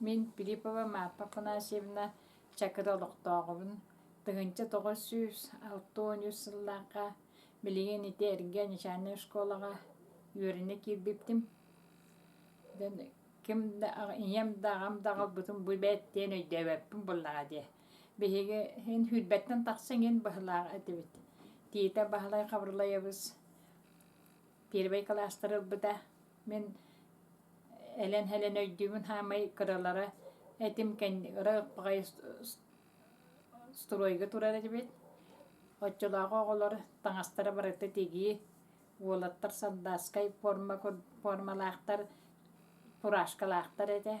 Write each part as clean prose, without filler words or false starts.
Мин Филиппова Марфа Афанасьевна Чакыр олохтооҕобун. 1963 сыллаахха билигин ити эргэ начальнай школаҕа үөрэнэ киирбиппин. Ким да ийэм да аҕам да аҕалбытын бу бэт диэн өйдөөбөппүн буоллаҕа дии. Биһиги иһин сүүрбэттэн тахса иҥин быһылаах этибит. Тиитэ Баһылай Хабырылайабыс первэй кылаастары ылбыта. Мин Элэн-һэлэн өйдүүбүн хаамай кыралара этим кэннигэр баҕайы стройга турар этибит. Оччолооҕу оҕолор таҥастара барыта тигии, уолаттар солдатскай форма формалаахтар, фуражкалаахтар этэ.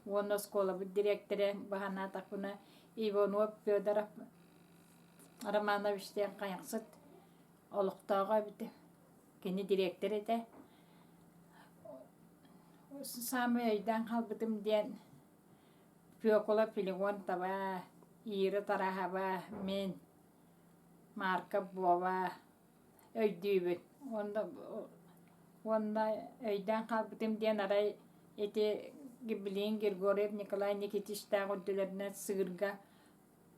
Уонна оскуолабыт дириэктэрэ баһанаатахпына Иванов Федоров Романович диэн хайахсыт олохтооҕо эбит. Кини дириэктэр этэ. Саамай өйдөөн хаалбытым диэн Фекла Филимонова, Ира Тараһова, мин, Марка Вова өйдүүбүн. Уонна уонна өйдөөн хаалбытым диэн арай ити билигин Григорьев Николай Никитичтээх үрдүлэринэн сыырга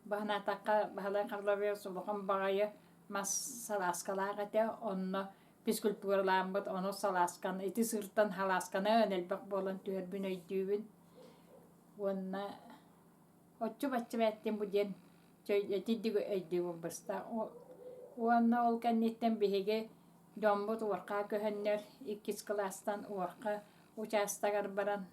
Баһынаатахха Баһылай Харловец улахан баҕайы мас салааскалаах этэ, онно физкультуралааммыт ону салаасканы ити сыыртан халаасканан элбэх буолан түһэрбин өйдүүбүн. Уонна оччу-бачча бэттим бу диэн итинник өйдүүбүн быста. Уонна ол кэнниттэн биһиги дьоммут Уорхаа көһөннөр иккис кылаастан Уорха учаастагар баран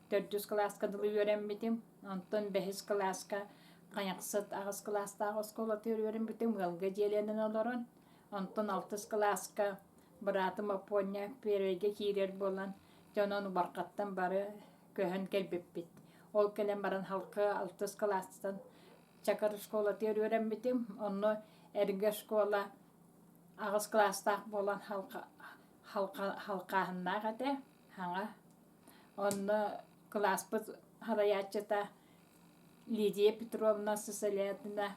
төрдүс кылааска дылы үөрэммитим. Онтон бэһис кылааска Хайахсыт аҕыс кылаастаах оскуолатыгар үөрэммитим, ыалга дьиэлэнэн олорон. Онтон алтыс кылааска быраатым Оппуонньа первэйгэ киирэр буолан, дьонон Убархаттан бары көһөн кэлбиппит. Ол кэлэн баран халкы алтыс кылаастан Чакыр школатыгар үөрэммитим. Онно эргэ школа аҕыс кылаастаах буолан халхааһыннаах этэ, хаҥа. Онно кылааспыт салайааччыта Лидия Петровна Сысолятина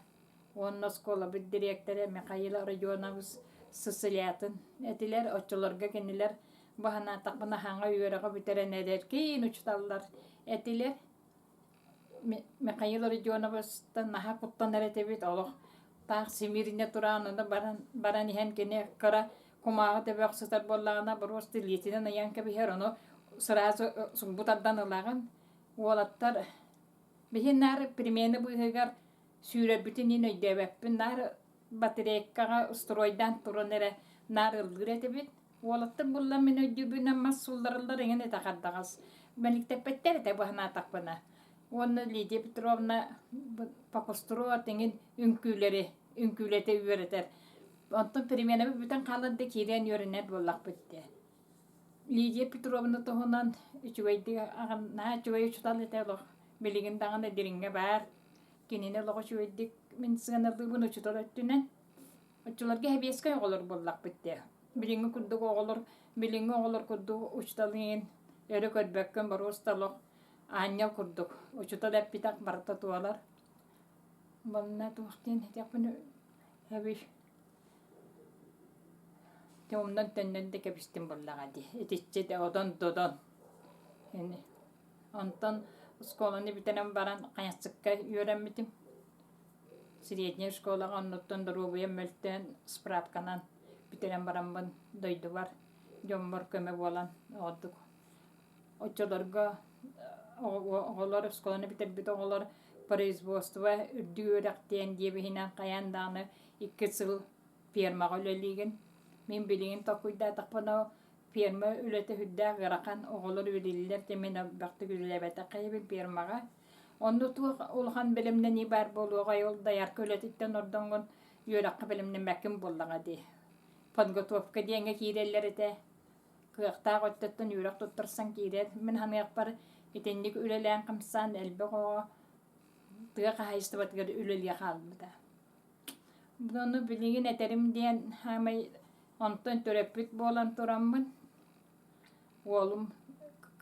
уонна оскуолабыт дириэктэрэ Михаил Родионович Сысолятин этилэр. Оччолорго кинилэр бу санаатахпына хаҥа үөрэҕи бүтэрэн эрэркиин учууталлар этилэр. Михаил Родионовичтан наһаа куттанар этибит, олох таах симииринэ тураан ону баран, баран иһэн кини кыра кумааҕы төбөх сытар буоллаҕына боруоста илиитинэн ыйан кэбиһэр, ону сразу сулбу тардан ылаҕын. Уолаттар биһи наар перемена быыһыгар сүүрэрбитин иһин өйдөөбөппүн, наар батарейкаҕа стройдаан туран эрэ наар ыллыыр этибит. Уолаттар буллан мин өйдүүбүнэн мас сууллараллар эҥин этэ хардаҕас. Мэниктэппэттэр этэ быһанаатахпына. Уонна Лидия Петровна Покоструо тэҥин үҥкүүлэри үҥкүүлэтэ үөрэтэр. Онтон переменабыт бүтэн хаалан да киирэн үөрэнэр буоллахпыт дии. Лидия Петровна туһунан үчүгэйдик аҕын наһаа үчүгэй учуутал этэ олох. Билигин даҕаны дириҥҥэ баар. Кинини олох үчүгэйдик мин сыаналыыбын учуутал өттүнэн. Оччолорго сэбиэскэй оҕолор буоллахпыт дии. Билиҥҥи курдук оҕолор, билиҥҥи оҕолор курдук учууталыын өрө көрбөккүн боруоста олох аанньал курдук. Учуутал эппитэх барыта туолар. Манна туох диэн этиэхпин эбий Умнан төннөн да кэбистим буоллаҕа дии. Итиччэ да одон-додон. Онтон оскуоланы бүтэрэн баран Хайахсыкка үөрэммитим. Средняя школаҕа оннуттан доруобуйам мөлтөөн справканан бүтэрэн бараммын дойдубар дьоммор көмө буолан ордук оччолорго оҕолор оскуоланы бүтэрбит оҕолор производство үрдүк үөрэх диэн диэбиһинэн хайаан даҕаны икки сыл фермаҕа үлэлиигин. Мин билигин толкуйдаатахпына ферма үлэтэ сүрдээх ыарахан оҕолор үлэлииллэр диэн мин элбэхтик үлэлээбэтэх киһибин фермаҕа. Онно туох улахан бэлэмнэнии баар буолуоҕай, ол доярка үлэтиттэн ордоҥҥун үөрэххэ бэлэмнэммэккин буоллаҕа дии. Подготовка диэҥҥэ киирэллэр этэ. Кыахтаах өттүттэн үөрэх туттарсан киирэр. Мин саныахпар итинник үлэлээн-хамсаан элбэх оҕо тыа хаһаайыстыбатыгар үлэлиэ хаалбыта. Ону билигин этэрим диэн саамай онтон төрөппүт буолан тураммын Уолум,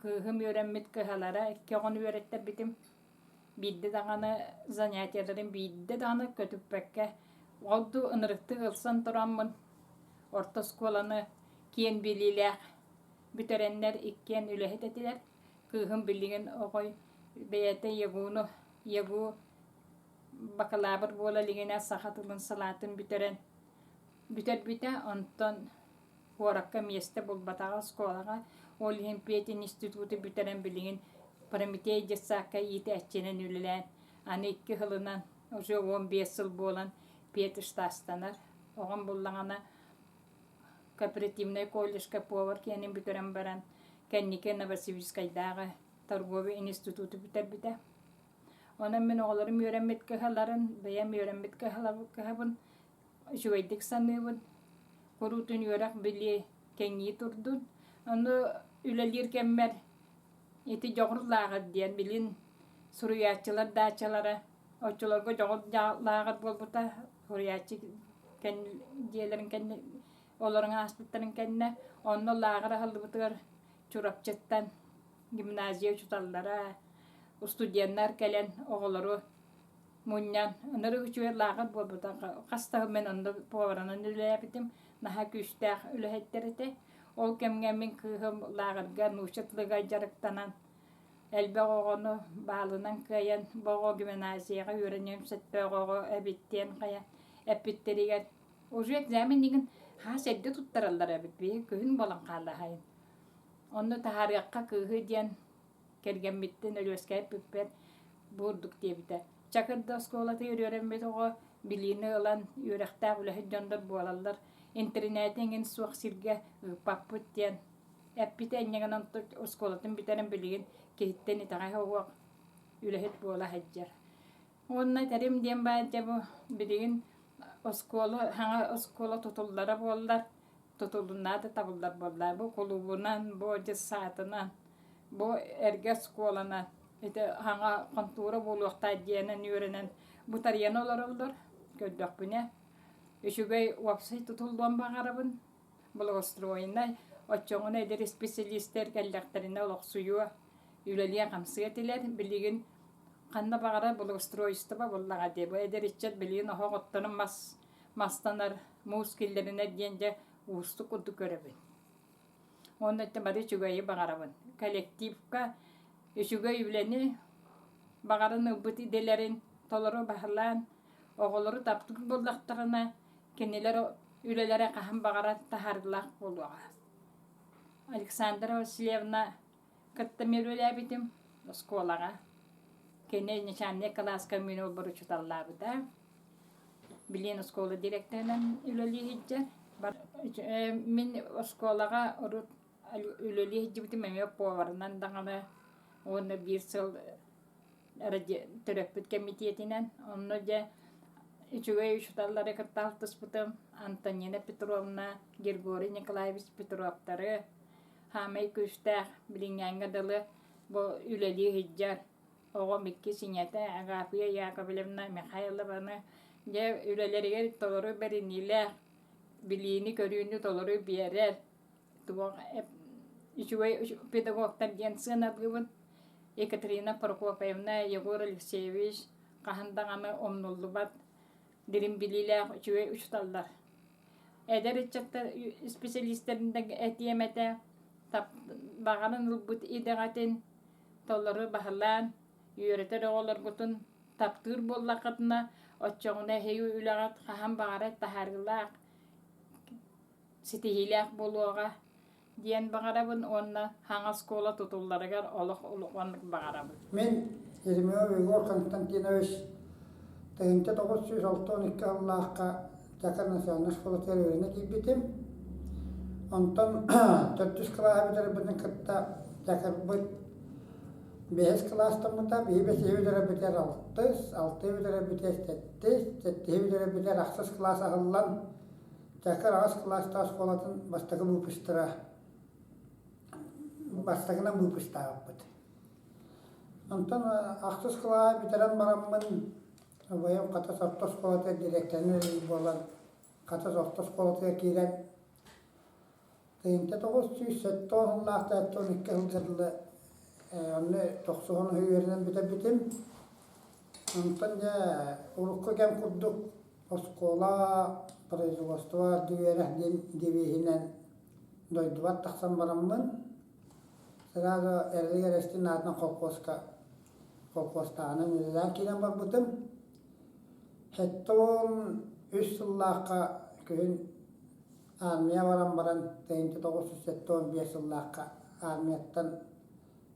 кыыһым үөрэммит кыһалара икки оҕону үөрэттэрбитим. Биирдэ даҕаны занятиеларын биирдэ даҕаны көтүппэккэ, ол дуу ынырыктык ылсан тураммын орто оскуоланы киэн билиилээх бүтэрэннэр иккиэн үлэһит этилэр. Кыыһым билигин оҕой Бэйэтэ ЯГУ-ну ЯГУ бакалавр буола илигинэ саха тылын салаатын бүтэрэн бүтэрбитэ. Онтон куоракка миэстэ булбатаҕа оскуолаҕа. Ол иһин пединституту бүтэрэн билигин Прометей детсадка иитээччинэн үлэлээн аны 2 сылынан уже 15 сыл буолан педштастанар. Оҕом буллаҕына кооперативнай колледжка повар киэнин бүтэрэн баран кэнники Новосибирскайдааҕы торговый институту бүтэрбитэ. Онон мин оҕолорум үөрэммит кыһаларын, бэйэм үөрэммит кыһабын үчүгэйдик саныыбын. Куруутун үөрэх билии кэҥии турдун. Ону үлэлиир кэммэр ити дьоҕур лааҕыр диэн билин суруйааччылар даачалара оччолорго дьоҕур лааҕыр буолбута суруйааччы дьиэлэрин кэннэ олорон ааспыттарын кэннэ онно лааҕыр аһыллыбытыгар Чурапчыттан гимназия учууталлара, студеннар кэлэн оҕолору мунньан ынырык үчүгэй лааҕыр буолбута. Хас да сыл мин онно поварынан үлэлээбитим. Наһаа күүстээх үлэһиттэр этэ. Ол кэмҥэ мин кыыһым лааҕырга нуучча тылыгар дьарыктанан элбэх оҕону баалынан кыайан бу оҕо гимназияҕа үөрэниэн сөптөөх оҕо эбит диэн хайа эппиттэригэр уже экзамен игин хаас эрдэ туттараллар эбит биһи күһүн буолан хааллаһайын. Онно таһаарыахха кыыһы диэн кэргэммиттэн Өлүөскэ эппиппэр бу курдук диэбитэ. Чакырда оскуолатыгар үөрэммит оҕо билиини ылан үөрэхтээх үлэһит дьоннор буолаллар. Интэринээти эҥин суох сиргэ ыыппаппыт диэн эппитэ инньэ гынан оскуолатын бүтэрэн билигин киһиттэн итэҕэһэ уох үлэһит буола сылдьар. Уонна этэрим диэн баар дьэ бу билигин оскуола саҥа оскуола тутуллара буоллар тутулунаа да табыллар буолла. Бу кулуубунан, бу дьыссаатынан, бу эргэ оскуоланан ити саҥа хонтуура буолуохтаах диэнэн үөрэнэн бутарыйан олороллор. Көрдөхпүнэ үчүгэй уопсай тутуллуон баҕарабын. Благоустроеннай оччоҕуна эдэр исписэлиистэр кэллэхтэринэ олохсуйуо, үлэлиэ-хамсыа этилэр. Билигин ханна баҕарар благоустройство буоллаҕа дии. Бу эдэр ыччат билигин оһох отторун мас мастанар, муус киллэринэр диэн дьэ уустук курдук көрөбүн. Уонна өттө бары үчүгэйи баҕарабын. Коллективка үчүгэй үлэни баҕаран ылбыт идэлэрин толору баһылаан, оҕолору таптыыр буоллахтарына, кинилэр үлэлэрэ хаһан баҕарар таһаарыылаах буолуоҕа. Александра Васильевна кытта мен үлэлээбитим оскуолаҕа. Кини начальник кылааска мин олбор учууталлаабыта. Билигин оскуола директорынан үлэлии сылдьар. Мин оскуолаҕа урут үлэлии сылдьыбытым эмиэ поварынан даҕаны уонна биир сыл төрөппүт кэмитиэтинэн. Онно дьэ үчүгэй учууталлары кытта алтыспытым Антонина Петровна, Григорий Николаевич Петровтары хаамай күүстээх билиҥҥээҥҥэ дылы бу үлэлии сылдьар оҕом иккис ийэтэ Агафья Яковлевна Михайлованы дьэ үлэлэригэр толору бэриниилээх, билиини-көрүүнү толору биэрэр туох үчүгэй педагогтар диэн сыаналыыбын. Екатерина Прокопьевна, Егор Алексеевич хаһан даҕаны умнуллубат дириҥ билиилээх үчүгэй учууталлар. Эдэр ыччаттар исписэлиистэрин да этиэм этэ, баҕаран ылбыт идэҕитин толору баһылаан, үөрэтэр оҕолоргутун таптыыр буоллаххытына, оччоҕуна эһиги үлэҕит хаһан баҕарар таһаарыылаах, ситиһиилээх буолуоҕа диэн баҕарабын уонна саҥа оскуола тутулларыгар олох улаханнык баҕарабын. Мин Еремеев Егор Константинович 1962 сыллаахха Чакыр национальнай школатыгар үөрэнэ киирбитим. Онтон төрдүс кылааһы бүтэрбитин кытта Чакырбыт бэһис кылаастаммыта, биһи бэсиһи бүтэрэрбитигэр алтыс, алтыһы бүтэрэрбитигэр сэттис, сэттиһи бүтэрэрбитигэр ахсыс кылаас аһыллан Чакыр аҕыс кылаастаах оскуолатын бастакы выпустара бастакынан выпустаабыппыт. Онтон ахсыс кылааһы бүтэрэн бараммын убайым Хатас орто оскуолатыгар дириэктэринэн үлэлиир буолан Хатас орто оскуолатыгар киирэн 1970 сыллаахтан 12 сылга дылы онно тохсуһан үөрэнэн бүтэрбитим. Онтон дьэ урукку кэм курдук оскуола, производство үөрэх диэн девиһинэн дойдубар тахсан бараммын сразу Эрилик Эрэстин аатынан холкуоска. Холкуостааҕынан үлэлээн киирэн барбытым. 73 сыллаахха күһүн армия баран баран 1975 сыллаахха армияттан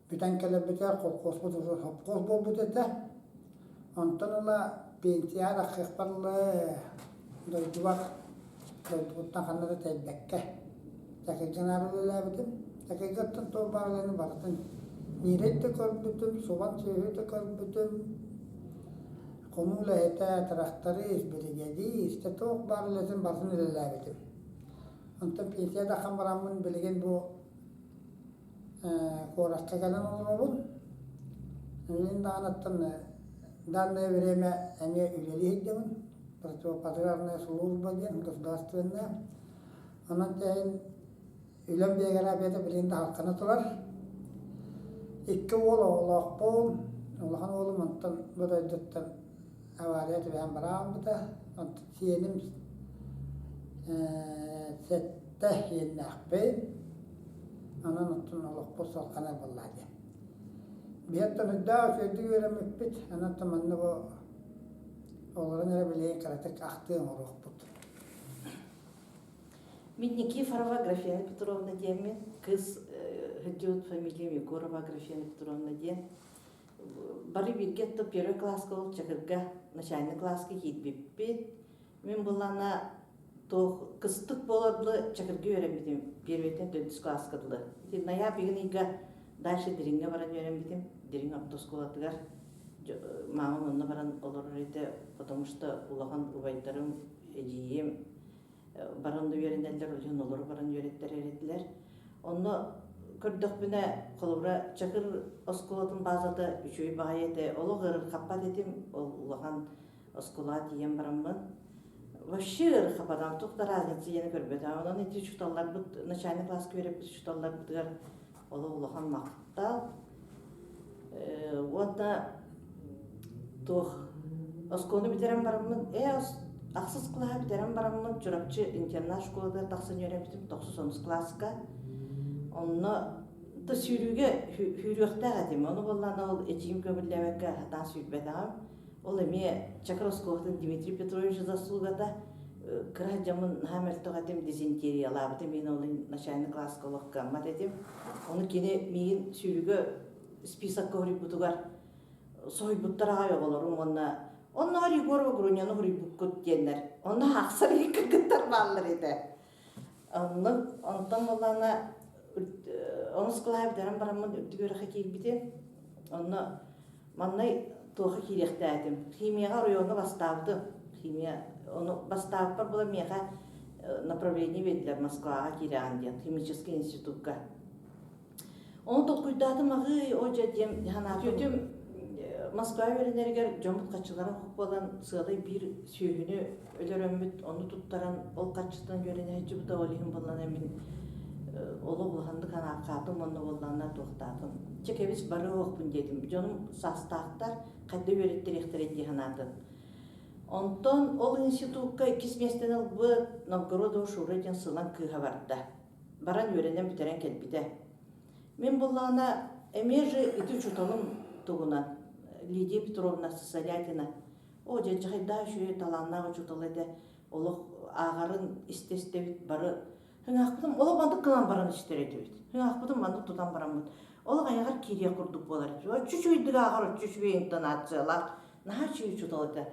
бүтэн кэлэрбитигэр холкуоспут уже сопхуос буолбут этэ. Онтон ыла пенсияҕа тахсыахпар дылы дойдубар дойдубуттан ханна да тэйбэккэ Чакырга наар үлэлээбитим. Чакыргаттан туох баар үлэни барытын ньирэй да көрбүтүм, субан сүөһү да көрбүтүм, хонуу үлэһитэ, тырахтарыыс, биригэдьиир, дьэ туох баар үлэтин барытын үлэлээбитим. Онтон пенсия тахсан бараммын билигин бу куоракка кэлэн олоробун. Билигин даҕаныттан данное время эмиэ үлэлии сылдьабын. Противопожарная служба диэн государственная. Онон тэһин үлэм биографията билигин да халхана турар. Икки уол оҕолоохпун. Улахан уолум онтон бу дойдуттан авария түбэһэн бараабыта. Онтон сиэним сэттэ иэннээхпин. Онон оттон олохпут салҕанар буоллаа диэн. Биһиэттэн үрдээх үчүгэйдик үөрэммиппит. Онон манна бу олорон эрэ билигин кыратык ахтыы оҥоруохпут. Мин Никифорова Аграфена Петровна диэммин, кыыс Һыдьыут фамилиям Егорова Аграфена Петровна диэн. Бары бииргэ то первый класска ол Чакырга начальный класска киирбиппит. Мин буллана туох кыстык буолар дылы Чакырга үөрэммитим первыйтан төрдүс класска дылы. Ити ноябрь ыйга дальше Дириҥҥэ баран үөрэммитим. Дириҥ орто оскуолатыгар мамам онно баран олорор этэ, потому что улахан убайдарым, эдьиийим баран да үөрэнэллэр, ол олору баран үөрэттэрэр этилэр. Онно көрдөхпүнэ, холобура, Чакыр оскуолатын баазата үчүгэй баҕайы этэ. Олох ыарырҕаппат этим, ол улахан оскуолаҕа тиийэн бараммын. Вообще ыарырҕаппатаҕым, туох да разница диэни көрбөтөҕүм. Онон ити учууталларбыт, начальный класска үөрэппит учууталларбытыгар олох улахан махтал. Уонна туох оскуоланы бүтэрэн бараммын, ахсыс кылааһы бүтэрэн бараммын Чурапчы интернат школатыгар тахсан үөрэммитим тохсус онус кылааска. Онно то сүүрүүгэ сүүрүөхтээх этим. Ону буоллаҕына ол эдьиийим көҥүллээбэккэ сатаан сүүрбэтэҕим. Ол эмиэ Чакыр оскуолатын Дмитрий Петрович заслугата кыра дьоммун наһаа мөлтөх этим, дизентериялаабытым мин ол начальный класска олох кыаммат этим. Ону кини миигин сүүрүүгэ списокка хоруйбутугар соһуйбуттар аҕай оҕолорум уонна оннооҕор Егорова Груняны хоруйбуккут диэннэр онно аахсар кыргыттар бааллар этэ. Онно онтон буоллаҕына онус кылааһы бүтэрэн бараммын үрдүк үөрэххэ киирбитим. Онно маннай туоха киириэхтээтим. Химияҕа оройуоҥҥа бастаабытым. Химия ону бастаабыппар була миэхэ направление биэрдилэр Москваҕа киирэҕин диэн химическэй институкка. Ону толкуйдаатым аҕый, о дьэ диэн санаатым. Москва үөрэнэригэр дьоммут хаччылара хоп буолан сыалай биир сүөһүнү өлөрөммүт, ону туттаран ол хаччытынан үөрэнэ сылдьыбыта, ол иһин буоллаҕына мин олох улаханнык анааккаатым уонна буоллаҕына туохтаатым. Чэ кэбис бары оһохпун диэтим. Дьонум саастаахтар, хайда үөрэттэриэхтэрэй дии санаатым. Онтон ол институкка иккис миэстэни ылбыт Новгородова Шура диэн сылаҥ кыыһа барда. Баран үөрэнэн бүтэрэн кэлбитэ. Мин буллаҕына эмиэ же ити учууталым тугунан Лидия Петровна Сысолятина оо дьадьахайдаах үчүгэй талааннаах учуутал этэ олох ааҕарын истэ-истэбит бары Сыҥаахпытын олох маннык гынан баран истэр этибит. Сыҥаахпытын маннык тутан бараммыт олох айаҕар киириэх курдук буолар этибит. Оччо үчүгэйдик ааҕар, оччо үчүгэй интонациялаах, наһаа үчүгэй учуутал этэ.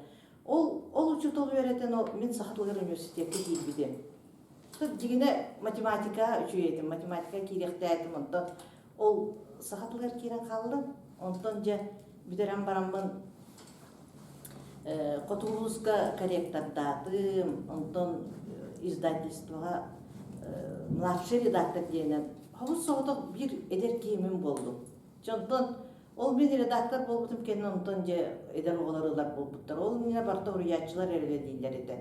Ол ол учуутал үөрэтэн ол мин саха тылыгар университекка киирбитим. Дьиҥинэ математика үчүгэй этим, математика киириэхтээтим, онтон ол саха тылыгар киирэн хааллым. Онтон дьэ бүтэрэн бараммын Хотугу улууска корректордаатым, онтон издательствоҕа младший редактор диэнэн хобус соҕотох биир эдэр киһи мин буоллум. Дьэ онтон ол мин редактор буолбутум кэннэ онтон дьэ эдэр оҕолор ылар буолбуттар. Ол иннинэ барыта уруйааччылар эрэ дииллэр этэ.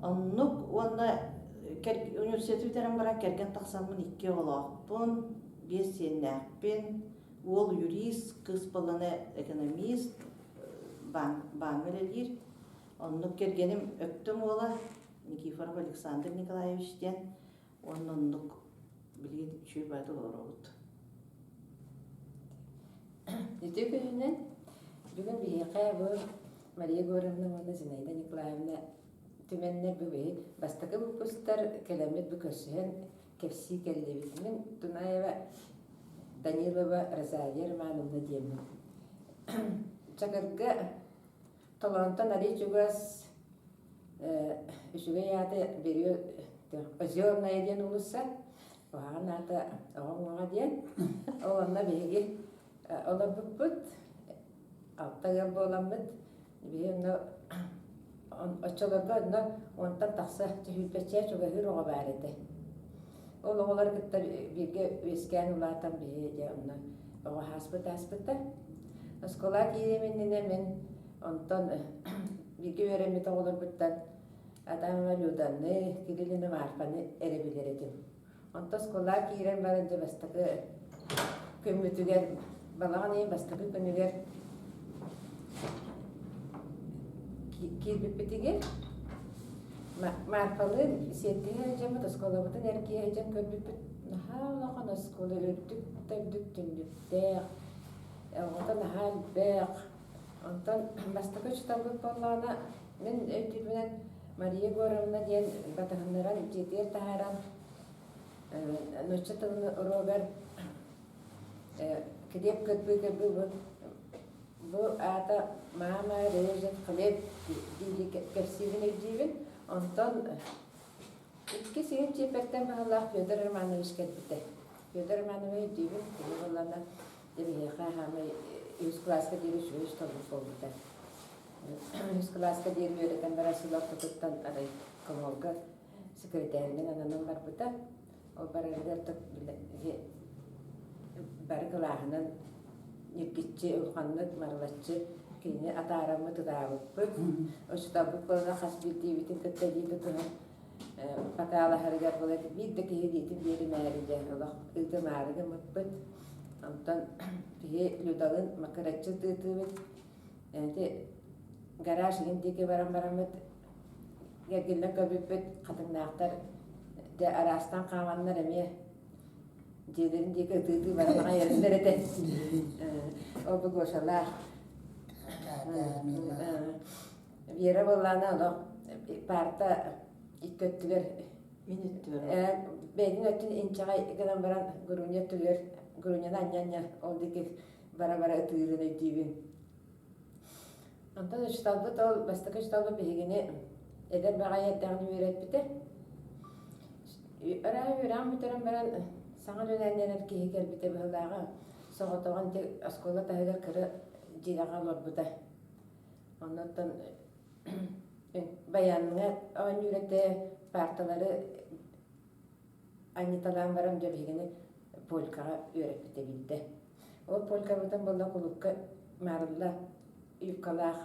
Оннук уонна университеты бүтэрэн баран кэргэн тахсаммын икки оҕолоохпун, биэс сиэннээхпин. Уол юрист, кыыс буоллаҕына экономист, бааҥҥа үлэлиир. Оннук кэргэним Өктөм уола Никифоров Александр Николаевич диэн уонна оннук билигин үчүгэй баайдык олоробут. Үтүө күнүнэн! Бүгүн биһиэхэ бу Мария Егоровна уонна Зинаида Николаевна түмэннэр бу биһи бастакы выпусктар кэлэммит бу көрсүһэн кэпсии кэллибит. Мин Тунаева Данилова Розалия Романовна диэммин. Чакырга Толоонтон арый чугас үчүгэй аата Берүө Озерная диэн уулусса, куһаҕан аата Оҕо уҥуоҕа диэн. Ол онно биһиги олорбуппут, алта ыал буоламмыт, биһи онно оччолорго онно уонтан тахса түһүүрбэччээ чугаһыыр оҕо баар этэ. Ол оҕолору кытта бииргэ үөскээн улаатан биһи дьэ онно оҕо ааспыт ааспыта. Оскуола киириэм иннинэ мин онтон бииргэ үөрэммит оҕолорбуттан Адамова Люданы, Кириллина Марфаны эрэ билэр этим. Онтон оскуола киирэн баран дьэ бастакы күммүтүгэр, балаҕан ыйын бастакы күнүгэр киирбиппитигэр Марфалыын сиэттиһэ сылдьаммыт оскуолабытын эргийэ сылдьан көрбүппүт наһаа улахан оскуола үрдүк да үрдүк түннүктээх, оҕото наһаа элбэх. Онтон бастакы учууталбыт буоллаҕына, мин өйдүүрбүнэн Мария Егоровна диэн батыһыннаран дьиэтигэр таһааран нуучча тылын уруогар килиэп кырбыы-кырбыы бу аата «Мама режет хлеб» дии кэпсиибин өйдүүбүн. Онтон икки сиһин чиэппэртэн баһылаах Федор Романович кэлбитэ. Федор Романович өйдүүбүн, кини буоллаҕына дьэ биһиэхэ хаамай үһүс кылааска диэри үчүгэй учууталбыт буолбута. Үһүс кылааска диэри үөрэтэн баран сыл ортотуттан арай комсомолга секретарынан ананан барбыта. Ол барарыгар бары кылааһынан ньиргиччи улаханнык марылаччы кинини атаараммыт ытаабыппыт. Учууталбыт буолан хас биирдиибитин кытта илии тутуһан бакаалаһарыгар буолар биир да киһи илиитин биэримээри дьэ олох ыытымаары гыммыппыт. Онтон киһи Людалын макыраччы тыытыыбыт. Ити гараж иһин диэки баран бараммыт эргиллэн көрбүппүт хатыҥнаахтар дьэ араастаан хааманнар эмиэ дьиэлэрин диэки ытыы-ытыы баран аҕай эрэллэр этэ. Ол бу Гошалаах Вера буоллаҕына олох паарта икки өттүгэр Мин өттүбэр бэйэтин өттүн инчэҕэй гынан баран Груня өттүгэр Груняны анньа-анньа ол диэки бара-бара ытыырын өйдүүбүн. Онтон учууталбыт ол бастакы учууталбыт биһигини эдэр баҕайы эрдэҕинэ үөрэппитэ. Араа үөрэҕин бүтэрэн баран саҥа үлэлээн киһи кэлбитэ быһыылааҕа. Соҕотоҕун ити оскуола таһыгар кыра дьиэҕэ олорбута. Оннуттан баяҥҥа оонньуур этэ, паарталары анньыталаан баран дьэ биһигини полькаҕа үөрэппитэ биирдэ. Ол полькабытын буолла кулуупка маарылла юбкалаах,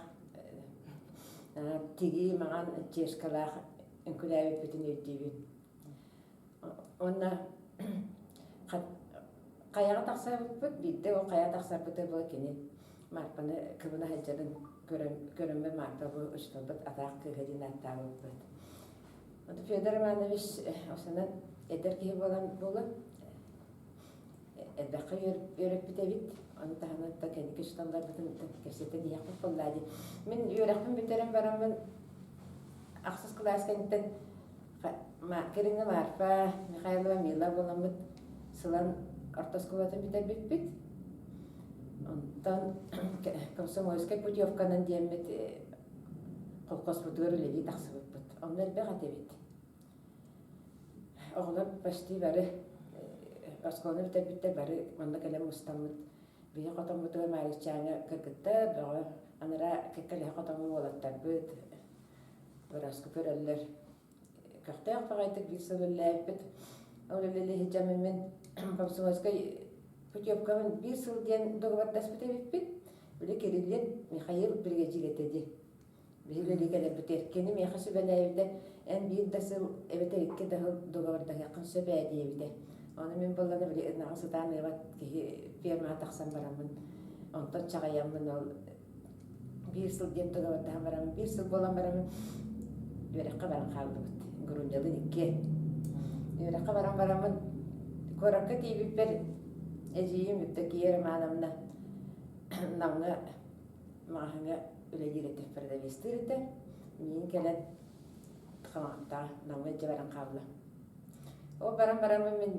тигии маҥан чешкалаах үҥкүүлээбиппитин өйдүүбүн. Уонна хайаҕа тахсарбыт, биирдэ ол хайа тахсарбыта буола кини Марпаны кыбына сылдьарын көрөн, көрөммөр Марпа бу учууталбыт атаах кыыһа диэн ааттаабыппыт. Онтон Федор Иванович осонон эдэр киһи буолан буолан элбэххэ үөрэппит эбит. Ону таһынан да кэнники учууталларбытын кэпсэтэн иһиэхпит буоллаа дии. Мин үөрэхпин бүтэрэн бараммын ахсыс кылаас кэнниттэн Кириҥҥэ Марфа Михайлова Мила буоламмыт Сылан орто оскуолатын бүтэрбиппит. Онтон комсомольскай путевканан диэммит холкуоспутугар үлэлии тахсыбыппыт. Онно элбэх этибит. Оҕолор почти бары оскуоланы бүтэрбиттэр бары манна кэлэн мустаммыт. Биһи хотоммутугар Маарычааҥҥа кыргыттар бөҕө, анараа кэккэлэһэ хотоҥҥо уолаттарбыт бырааска көрөллөр. Көхтөөх баҕайытык биир сыл үлэлээбиппит. Ол үлэлии сылдьаммын мин комсомольскай путевкабын биир сыл диэн договордаспыт эбиппит. Били Кириллин Михаил биригэдьиир этэ дии. Биһиги үлэлии кэлэрбитигэр кини миэхэ сүбэлээбитэ, эн биир да сыл эбэтэр икки да сыл договордаһыаххын сөп ээ диэбитэ. Ону мин буоллаҕына били ынаҕы сытаан ыабат киһи фермаҕа тахсан бараммын, онтон чаҕыйаммын ол биир сыл диэн договордаһан бараммын, биир сыл буолан бараммын үөрэххэ баран хааллыбыт. Грунялын иккиэн. Үөрэххэ баран бараммын куоракка тиийбиппэр эдьиийим Евдокия Романовна Намҥа маҕаһыыҥҥа үлэлиир этэ, продавецтыыр этэ. Миигин кэлэн Хамаҕаттаҕа Намҥа илдьэ баран хаалла. Ол баран бараммын мин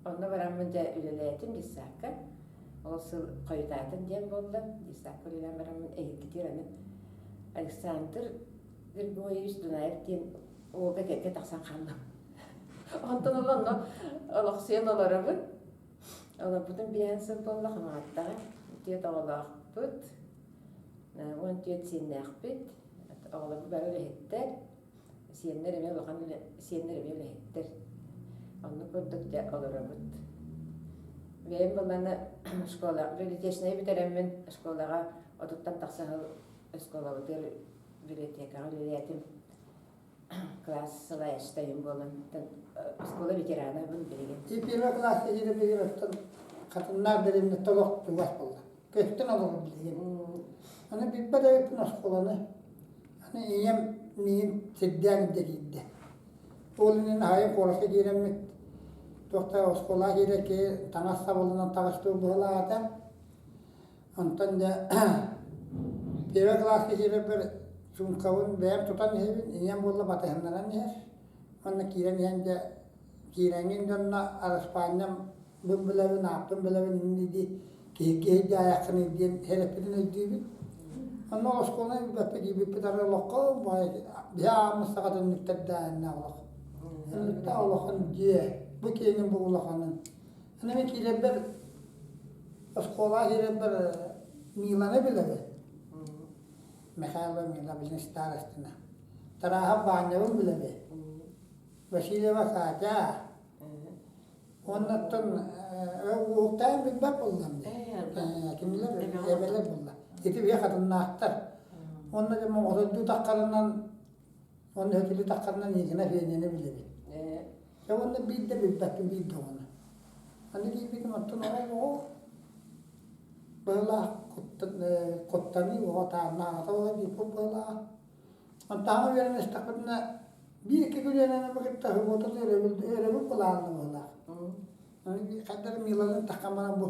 онно бараммын дьэ үлэлээтим детсадка. Ол сыл хойутаатын диэн буолла. Детсадка үлэлээн бараммын эһигитигэр аны Александр Григорьевич Дунаев диэн уолга кэргэ тахсан хааллым. Онтон ыла онно олохсуйан олоробун. Олорбутум биэһэн сыл буолла Хамаҕаттаҕа. Түөрт оҕолоохпут, 14 сиэннээхпит. Оҕолорбут бары үлэһиттэр. Сиэннэр эмиэ улахан үлэ, сиэннэр эмиэ үлэһиттэр. Оннук курдук дьэ олоробут. Бэйэм былаана школа библиотечнайы бүтэрэммин школаҕа отуттан тахса сыл оскуолабытыгар библиотекаҕа үлэлээтим. Класс салайааччытайым буолан оскуола ветеранабын билигин. И первый класс киһине билигин оттон хатыннаах дэриэбинэ толох чугас буолла. Көстөн олорор билигин. Аны билбэт эбиппин оскуоланы. Аны ийэм миигин сирдээн илдьэ киирдэ. Ол иннинэ аһайын куоракка киирэммит туохта оскуолаҕа киирэр киһи таҥас сабылынан таҕыстыы быһалаата. Онтон дьэ первый кылааска киирэрбэр суумкабын бэйэм тутан иһэбин, ийэм буолла батыһыннаран иһэр. Уонна киирэн иһэн дьэ киирэҥҥин дьонно араспаанньам бын билэбин, ааппын билэбин инни дии киһи киһи дьаайаххыный диэн сэрэппитин өйдүүбүн. Онно оскуоланы билбэппит киирбиппит арай олоххо биһи ааммыт саҕа түннүктэрдээх олох. Түннүктээх улахан дьиэ, бу киэҥин бу улаханын. Аны мин киирэрбэр оскуолаҕа киирэрбэр Миланы билэбин. Михайло Мила билин старостина. Тарааһап Баанньабын билэбин. Васильева Катя. Уоннаттан уһуктаан билбэт буоллам дии. Кинилэр эбэлэр буолла. Ити биһи хатыннаахтар. Уонна дьэ моҕотойдуу таххарынан уонна өтүлү таххарынан Никина Феняны билэбин. Дьэ уонна биир да билбэппин биир да оҕону. Аны киирбитим оттон оҕо быһылаах куттаныы оҕо тааннааҕата оҕо диэппит быһылаах. Онтооҕу үөрэнэ истэхпитинэ биир-икки күн үөрэнэрбин кытта субуотата өрөбүл өрөбүл былаанна быһылаах. Аны хайдах Миланы таххан баран бу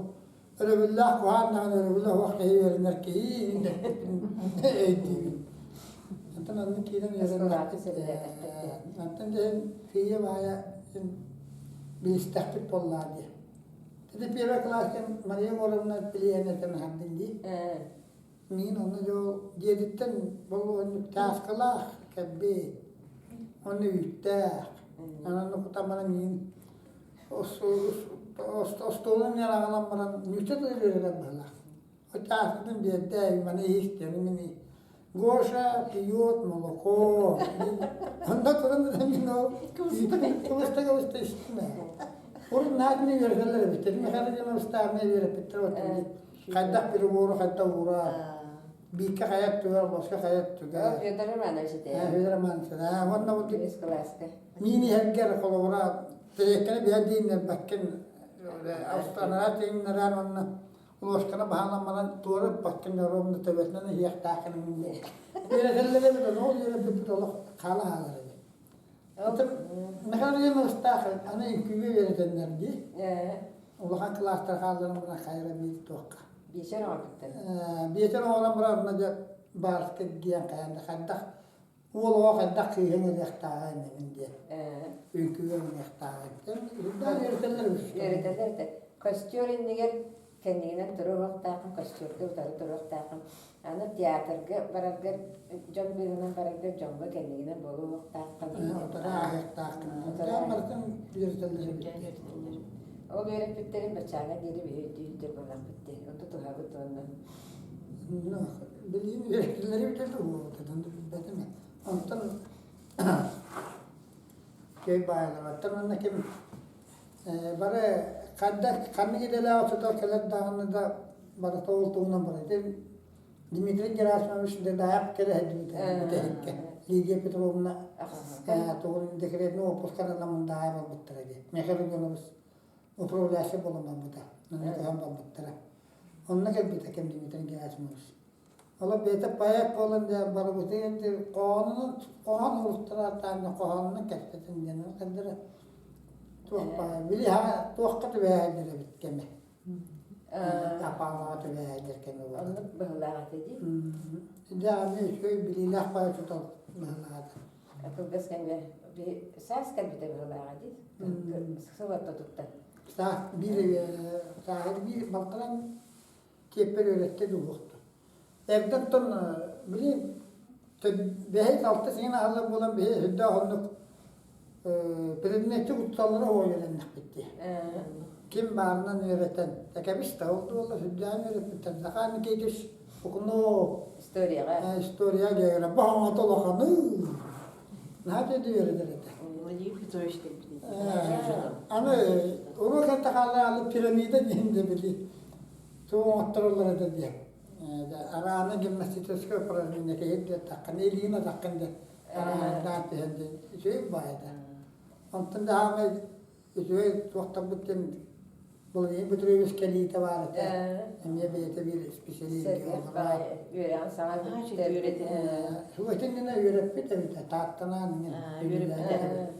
өрөбүллээх куһаан даҕаны өрөбүлэ суох киһи үөрэнэр киһи өйдүүбүн. Онтон онно киирэн үөрэннэхпит. Онтон дьэ сыыйа баайа билистэхпит буоллаа дии. Ити первый класс Мария Егоровна пилиэнэтин аһардын дии. Мин онно дьол дьиэтиттэн болуонньук чааскалаах кэлбит. Онно үүттээх. Анан кутан баран миин остуолун аҕалан баран нүүчэ тыырыырыгар быһалаах. Чааскытын биэрдэ, маны иһистиэн мин Гоша пьет молоко. Онно туран мин ол кыбыста-кыбыста истим ээ. Урут наадыны үөрэтэллэр эбит. Михаил Иванович үөрэппиттэр вот хайдах перебору хайдах уура бииккэ хайа өттүгэр, боско хайа өттүгэр. Федор Романович этэ. Федор Романович уонна бу миин иһэргэр холобура тэриэккэни биһэр дииннэрбэккин анараа тииҥнэрэн уонна ложканы баһаалан баран туора ыппаккын ровно төбөтүнэн иһиэхтээххин үөрэтэллэр эбит ол үөрэппиппит олох хаала хаалар эбит Михаил Ивановичтаах аны үҥкүүгэ үөрэтэннэр дии улахан кылаастар хаалларан баран хайра биир туохха биэчэр оҥорбуттар биэчэр оҥорон баран дьэ баарска диэн хайан да хайдах уол оҕо хайдах кыыһын ылыахтааҕа иннибин диэн үҥкүүгэ ылыахтааҕа үөрэтэллэр үөрэтэллэр этэ костер иннигэр кэннигинэн туруохтааххын костерга утары туруохтааххын аны театрга бараргар дьон быыһынан бараргар дьоҥҥо кэннигинэн буолуохтааххын утары ааһыахтааххын барытын үөрэтэллэр эбит ол үөрэппиттэрин баччааҥҥа диэри биһи өйдүү буоллахпыт дии онто туһабыт уонна билигин үөрэтэллэри бүтэ туһуотатан билбэтим онтон кей баайлабаттан уонна ким бары хайдах ханнык идэлээх учуутал кэлэр даҕаны да барыта ол туһунан барыта Дмитрий Герасимович Дедаев кэлэ сылдьыбыта бүтэһиккэ Лидия Петровна тугун декретный отпусканан Мындаайа барбыттара дии Михаил Иванович управляющий буолан барбыта онно көһөн барбыттара онно кэлбитэ кэм Дмитрий Герасимович Ола бэйэтэ поэт буолан дьэ барыбытын хоһоонунан хоһоон уруттара таанна хоһоонунан кэпсэтин диэн хандара туох били туохха түбэһэллэр эбит кэмэ. Апаалаҕа түбэһээдэр кэмэ буолар. Оннук быһылаах этэ дии. Дьэ, аны үчүгэй билиилээх баай учуутал быһылаах этэ. Кылгас кэмҥэ саас кэлбитэ быһылааҕа дии. Сыл ортотуттан. Саас биир сааһы биир балтаран киэппэр үөрэттэ дууһуохту. Эрдэ оттон били бэһис алта сиҥин аһыллар буолан биһи сүрдээх оннук предметчик учууталлара үөрэннэхпит дии. Ким баарынан үөрэтэн, кэбис да ол буолла сүрдээн үөрэппиттэр. Захар Никитич Укунов историяҕа история география баҕата улаханы наһаа да үөрэтэр этэ. Владимир Петрович кэлбит. Аны уруок этэ пирамида диэн де били тугу оҥоттороллор этэ диэн. Араана гимнастическое упражнение кэһир диэтэххин, илиин атаххын диэн араандаан түһэн диэн үчүгэй баайда. Онтон да хаамай үчүгэй туохтарбыт диэн Владимир Петрович кэлиитэ баар этэ. Эмиэ бэйэтэ биир специалист үөрэҕин саҥа үөрэтин. Итиннэ үөрэппит эбитэ Тааттанаан үөрэппитэ.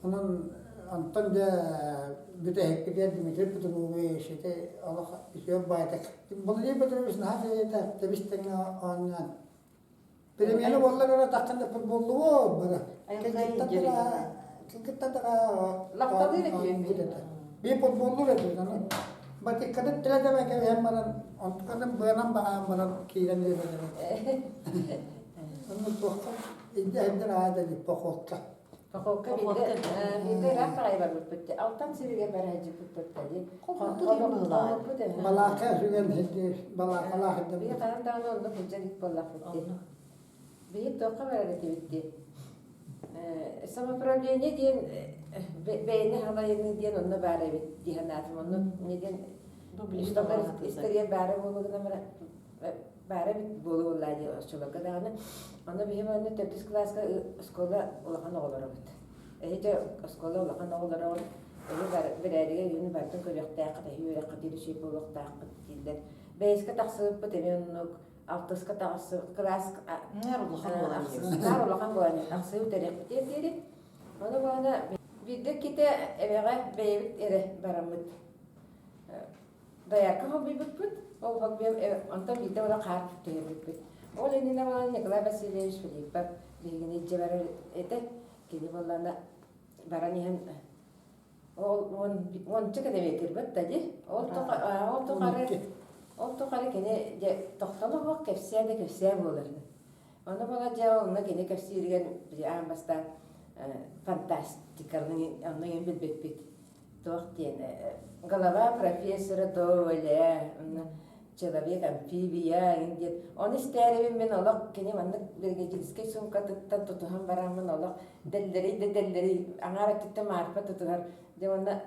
Онон онтон дьэ бүтэһикпитигэр Дмитрий Петрович ити олох үтүө баайдык. Владимир Петрович наһаа бэйэтэ тэбис-тэҥҥэ оонньоон. Перемена буоллар эрэ таххан футболлуо бары. Кыргыттан Лапталыыр этибит. Би футболлуур этибит аны. Батиккатын тилэтэ кэбиһэн баран, онтукатын быанан баҕаан баран киирэн үөрэнэр. Онно туохха илдьэ сылдьар аада дии походка. Походка биирдэ биирдэ ыраах баҕайы барбыппыт. Алтан сиригэр бара сылдьыбыппыт дии. Хоммуту Балаака сүгэн сылдьар, балаакалаах Биһи сылдьар. хаһан даҕаны оннук сылдьар эбит буоллахпыт дии. Биһи туохха барар этибит дии. Самоуправление диэн бэйэни халайыныы диэн онно баар эбит дии санаатым. Онно не диэн история баара буолугунан баара эбит буолуо дии оччолорго даҕаны. Онно биһи манна төрдүс кылааска оскуола улахан оҕолоробут. Эһи оскуола улахан оҕолоро эһи бэрээдэгэ үйэни барытын көрүөхтээххит, эһи үөрэххит үчүгэй буолуохтааххыт дииллэр. Бэйэскэ тахсыбыппыт эмиэ оннук, алтыска тахсыбыт кылаас Наар улахан буолан наар улахан буолан ахсыы үтэриэхпитигэр диэри. Ону баҕана биирдэ китэ эбэҕэ бэйэбит эрэ бараммыт Доярка холбуйбуппут, ол холбуйан онтон биирдэ ула хаар түһэрбиппит. Ол иннинэ буолан Николай Васильевич Филиппов биһигини илдьэ барар этэ. Кини буоллаҕына баран иһэн ол уонча километрбыт да дии. Ол ол тухары ол тухары кини дьэ тохтоло суох кэпсээ да кэпсээ буолар. Ону буола дьэ онно кини кэпсииригэр аан бастаан фантастиканы онно иһин билбиппит. Туох диэн голова профессора Доля, человек амфибия диэн ону истээрибин мин олох кини маннык биригэдьиирскэй суумкатыттан тутуһан бараммын олох дэллэрий да дэллэрий аҥаар өттүттэн Марфа тутуһар дьэ уонна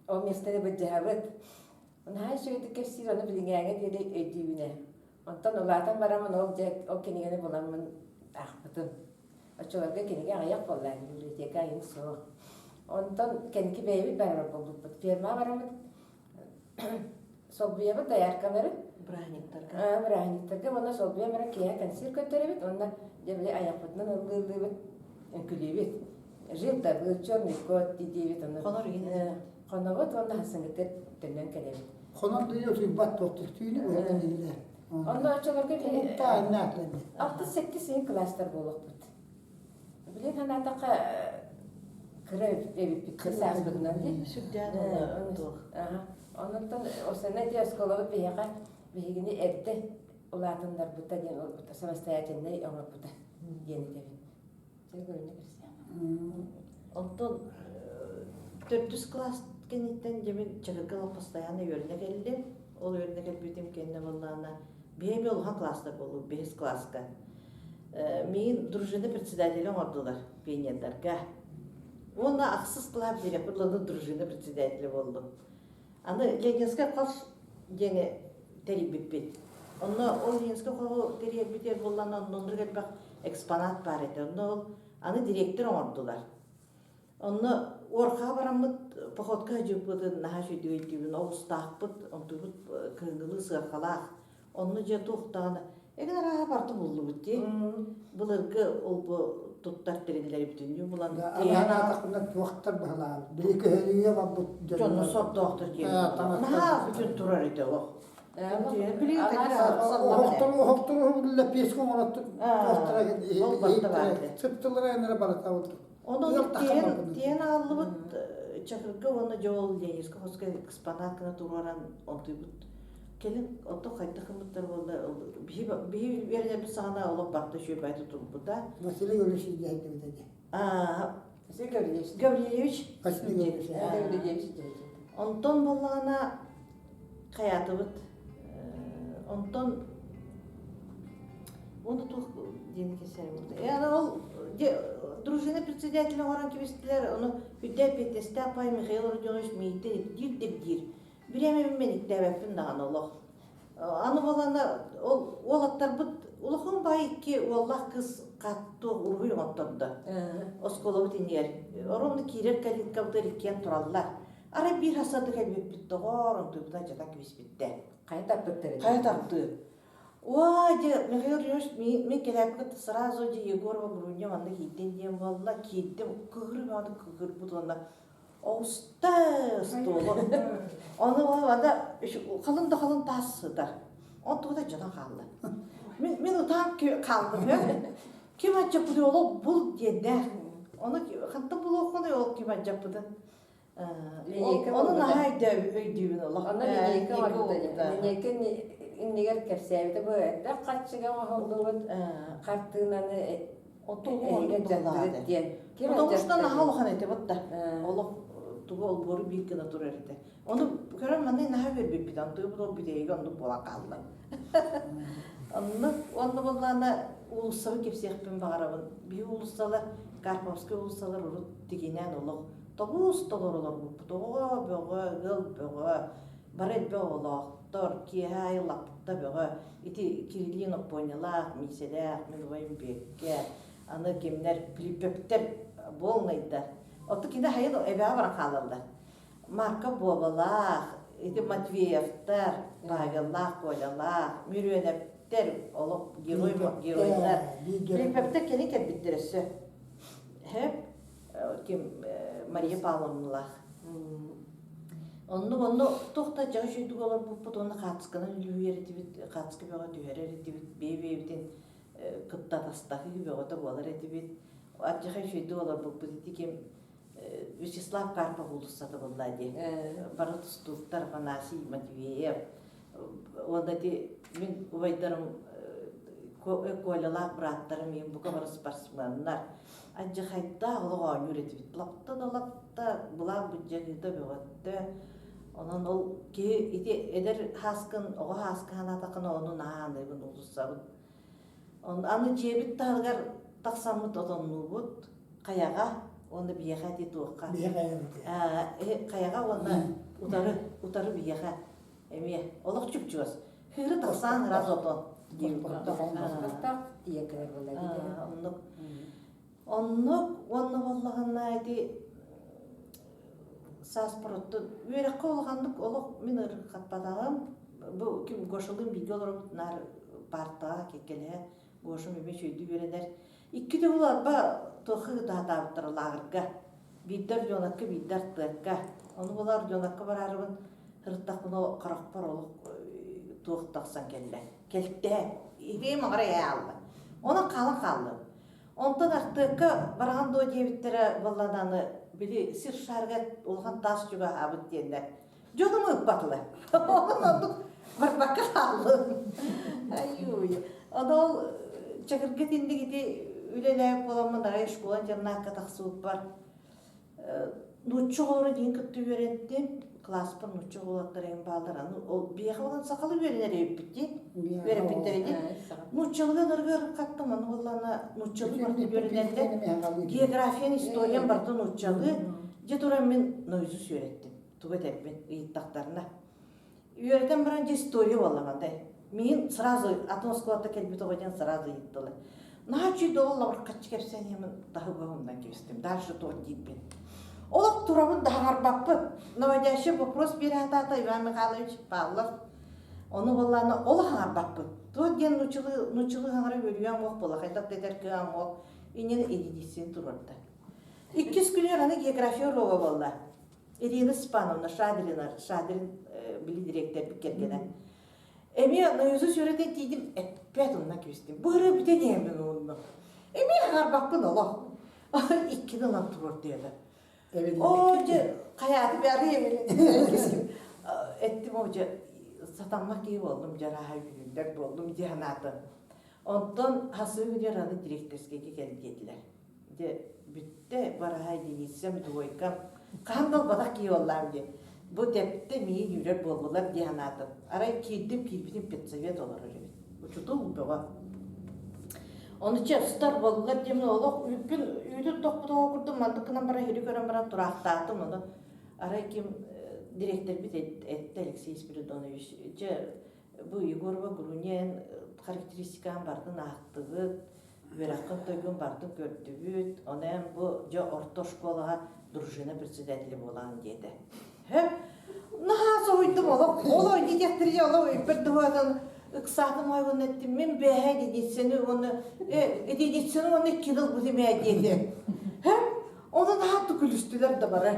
ол миэстэни былдьаһабыт наһаа үчүгэйдик кэпсиир ону билиҥээҥҥэ диэри өйдүүбүнэ онтон улаатан бараммын ол дьэ ол кинигэни буламмын аахпытым Оччолорго кинигэ аҕыйах буолла, библиотека айын суох. Онтон кэнники бэйэбит барар буолбуппут. Фермаҕа бараммыт солбуйабыт дояркалары. Бырааһынньыктарга. Бырааһынньыктарга уонна солбуйан баран киэһэ консерв көрдөрөбүт уонна дьэ били айахпытынан ыллыыллыыбыт, үҥкүлүүбүт. Жил да был черный кот диибит ону. Хонор иһин. Хонобут уонна хасыҥҥытыгар төннөн кэлэбит. Хонон дүйэ утуйбат туохтук түүнү быһа дииллэр. Онно оччолорго Кулуктаа иннаатла Алтыс-сэттис ыйын кылаастар буолуохпут. Билигин санаатахха кыра эбиппит сааспытынан дии. Сүрдээх туох. Оннуттан осана ити оскуолабыт биһиэхэ биһигини эрдэ улаатыннарбыта диэн самостоятельнай оҥорбута диэн этэбин. Онтон төрдүс кылаас кэнниттэн дьэ мин Чакырга постоянно үөрэнэ кэллим. Ол үөрэнэ кэлбитим кэннэ буоллаҕына биһиги улахан класстар буоллубут, бэһис класска. Миигин дружина председателя оҥордулар пионердарга. Уонна ахсыс кылаас директор дружина председателя буоллум. Аны Ленинскэй хос диэни тэрийбиппит. Онно ол Ленинскэй хоһу тэрийэрбитигэр буоллаҕына онно элбэх экспонат баар этэ. Онно ол аны директор оҥордулар. Онно Уорхаҕа бараммыт походка сылдьыбыппытын наһаа үчүгэйдик өйдүүбүн. Оҕустаахпыт, онтубут кыһыҥҥылыы сыарҕалаах. Онно дьэ туох даҕаны эгин арааһа барыта буллубут дии. Былыргы ол бу туттар тэриллэри бүтүннүү булан Анаан аатахпына туохтар быһалаабыт. Били көһөрүүгэ барбыт дьонно сордоохтор диэн. Наһаа бүтүн турар этэ олох. Оһохтору лэппиэскэ оҥоротто туохтара сыптылара энэрэ барыта болду. Онон тиэн ааллыбыт Чакырга уонна Дьоол Ленинскэй хоско экспонат гына туруоран онтуйбут. Кэлин ото хайдах гыммыттар буолла биһи биһи үөрэнэрбит саҕана олох барыта үчүгэй тутулбута. Василий Гаврильевич диэбит этэ. Василий Гаврильевич. Гаврильевич. Василий Гаврильевич. Гаврильевич Онтон буоллаҕына хайаатыбыт онтон уонна туох диэн кэпсээбит ол дружина председателя оҥорон кэбистилэр ону үрдэ эппиэттэстээх пай Михаил Родионович мииттэн ирдиир да ирдиир бириэмэбин мен иттээбэппин даҕаны олох аны буолана ол уолаттарбыт улахан баай икки уоллаах кыыс хаттуох уруһуй оҥоттордо оскуолабыт иннигэр оронно киирэр калиткабытыгар иккиэн тураллар Арай биир хасады кэлбиппит доҕоор, онтуйбута дьата кэбиспиттэ. Хайа тарпыттар Хайа тартыы. Уа, дьэ, Михаил Ильич, мин кэлээппит сразу дьэ Егорова Груня манна киирдин диэн буолла, киирдим, кыһыр баҕаны кыһырбыт уонна оҕуста остуолу. Ону ада халын да халын таас сытар. Онтугута дьонон хаалла. Мин мин утаан хаалдым. Ким аччаппыты ол бул диэннээх. Ону хантан булуоххунуй ол ким аччаппытын? Линейка Ону наһаа өйдүүбүн олох. Онно линейка оҥорбута. Линейка иннигэр кэпсээбитэ бу элбэх харчыга оҥоһуллубут хартыынаны эһиги дьаттыгыт диэн. Потому что наһаа улахан этэ бутта. Олох тугу олбуору биир гына турар этэ. Ону көрөн манна наһаа үөрбүппүт. Антыгы бу бүтэйигэ оннук буолан хаалла. Оннук онно буоллаана уулуссабы кэпсиэхпин баҕарабын. Биһи уулуссалар, Карповскай уулуссалар урут тигинээн олох Тобус толору олорбуппут. Оҕо бөҕө, ыал бөҕө, бары элбэх оҕолоохтор, киэһэ аайы лапта бөҕө. Ити Кириллин Оппуонньалаах, Миисэлээх, мин убайым Бүөккэ, аны кимнэр Пилиппөптөр буолнайдар. Оттон кини хайын эбэҕэ баран хаалаллар. Марка Буобалаах, ити Матвеевтар, Павеллаах, Колялаах, Мүрүөнэптэр, олох герой геройдар. Пилиппөптөр кэлин кэлбиттэр өссө. Һэп ким Мария Павловналаах. Оннук онно туох да дьаһы үчүгдүк олорбуппут уонна хаацканан үлүһүйэр этибит, хаацка бөҕө түһэрэр этибит, бэйэ-бэйэбитин кытта атастаһыы бөҕөтө буолар этибит. Ардьаха үчүгэйдик олорбуппут ити ким Вячеслав Карпов уулуссата буолла дии. Бары тустууктар Афанасий Матвеев. Уонна ити мин убайдарым Колялаах бырааттарым иһин бука бары спортсменнар. Алдьархайдаах олох оонньуур этибит. Лапта да лапта, былаах быдьаһыыта бөҕөттө. Онон ол киһи ити эдэр һааскын, оҕо һааска санаатаххына ону наһаа аныыбын уулуссабын. Аны дьиэбит таһыгар тахсаммыт отоннуубут хайаҕа уонна биһиэхэ ити туохха хайаҕа уонна утары утары биһиэхэ эмиэ олох чуп-чугас хыыры тахсаан ыраас отон Бастаах тиийэн кэлэр буолла оннук оннук уонна буоллаҕына ити сааспар оттон үөрэххэ улаханнык олох мин ырыххаппатаҕым бу ким Гошалыын бииргэ олоробут наар паартаҕа кэккэлэһэ Гошам эмиэ үчүгэйдик үөрэнэр икки төгүл арба туохха ыытаатаабыттара лааҕырга биирдэ Орденокка биирдэ Артыакка ону буолар Орденокка бараарыбын сырыттахпына харахпар олох туох тахсан кэллэ кэлтэ илиим аҕара ээ аалла онон хаалан хааллым онтон Артыакка бараҕын дуо диэбиттэрэ буоллаҕына били сир шаарыгар улахан таас чугаһаабыт диэннэр дьонум ыыппатылар онон оннук барбакка хааллым айууй ону ол чакырга итинник ити үлэлээбит буоламмын арай школа интернакка тахсыбыппар нуучча оҕолоро диэн кытта үөрэнтим кылааспар нуучча оҕолоттор эҥин бааллар аны ол биһиэхэ буолан сахалыы үөрэнэр эбиппит дии үөрэппиттэрэ дии нууччалыы ынырыгар хаттым аны буоллаҕына нууччалыы барыта үөрэнэллэр географиян историям барыта нууччалыы дьэ туран мин наизусть үөрэттим тугу этэрбин ыйыттахтарына үөрэтэн баран дьэ история буоллаҕа миин сразу атын оскуолата кэлбит оҕо диэн сразу ыйыттылар наһаа үчүгэй доллар хаччы кэпсээн таһы кэбистим дальше туох диирбин олох турабын даһаҕарбаппын наводящий вопрос биэрэ Иван Михайлович Павлов ону буоллаана олох аҥарбаппын туох диэн нууччалыы нууччалыы хаҥара үөрүйэм уох буола хайдах да этэр кыаҕым уох. Инньэ единицаны туруорда. Иккис күнүгэр аны география уруога буолла. Ирина Степановна Шадрина, Шадрин били дириэктэрбит кэргэнэ. Эмиэ наизусть үөрэтэн тиийдим, эппэт онно кэбистим. Бу ырыа бүтэн иһэммин уонна. Эмиэ аҥарбаппын олох. Иккини ылан туруор диэтэ. Оо, дьэ, хайааты бары эттим оо, дьэ, сатаммат киһи буоллум, дьэ, арааһа үүнүллэр буоллум дии санаатым. Онтон хасыы күнүгэр аны директорскайга кэл диэтилэр. Дьэ, бүттэ, бараһа единицам, двойкам. Хаһан да ылбатах киһи буоллаам диэн. Бу тэптэ миигин үүрэр буоллулар дии санаатым. Арай киирдим, киирбитим педсовет олорор эбит. Учутул бөҕө. Ону чэ, ыстар буоллулар диэмин олох үүппүн үүтүн тохпутуҥа курдук маннык гынан баран иһили көрөн баран тураахтаатым. Ону арай ким дириэктэрбит эттэ Алексей Спиридонович, дьэ, бу Егорова Груня эн характеристикаҕын барытын аахтыбыт, үөрэххин тойгун барытын көрдүбүт, ону эн бу дьэ орто оскуолаҕа дружина председателэ буолаҕын диэтэ. Наһаа соһуйдум олох ол диэтэхтэрэ олох өйбөр дуһуотан ыксаатым уонна эттим мин бээһэ единицаны уонна единицаны уонна иккини ылбытым ээ диэтэ. Ону наһаа күлүстүлэр да бары.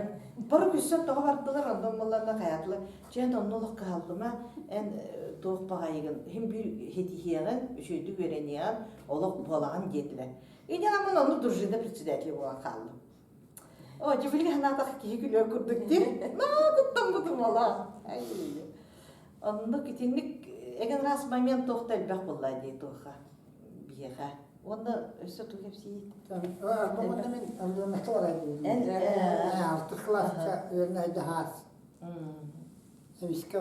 Бары күлсэн тоҕо бардылар, онтон буолларна хайаатылар. Чээн онно олох кыһаллыма, эн туох баҕайыгын, иһин биир хитиһиэҕин, үчүгэйдик үөрэниэҕин, олох буолаҕын диэтилэр. Инньэ гынан онну дружина председателэ буолан хааллым. О, дьэ санаатах киһи күлүөр курдук дии. Наа куттаммытым ола. Оннук итинник эгэн раз момент туох да элбэх буолла дии туоха биһиэхэ. Уонна өссө тугу кэпсиит? Бу мин Аллыанакка барайдым. Алтыс кылааска үөрэнэ хаас. Эмискэ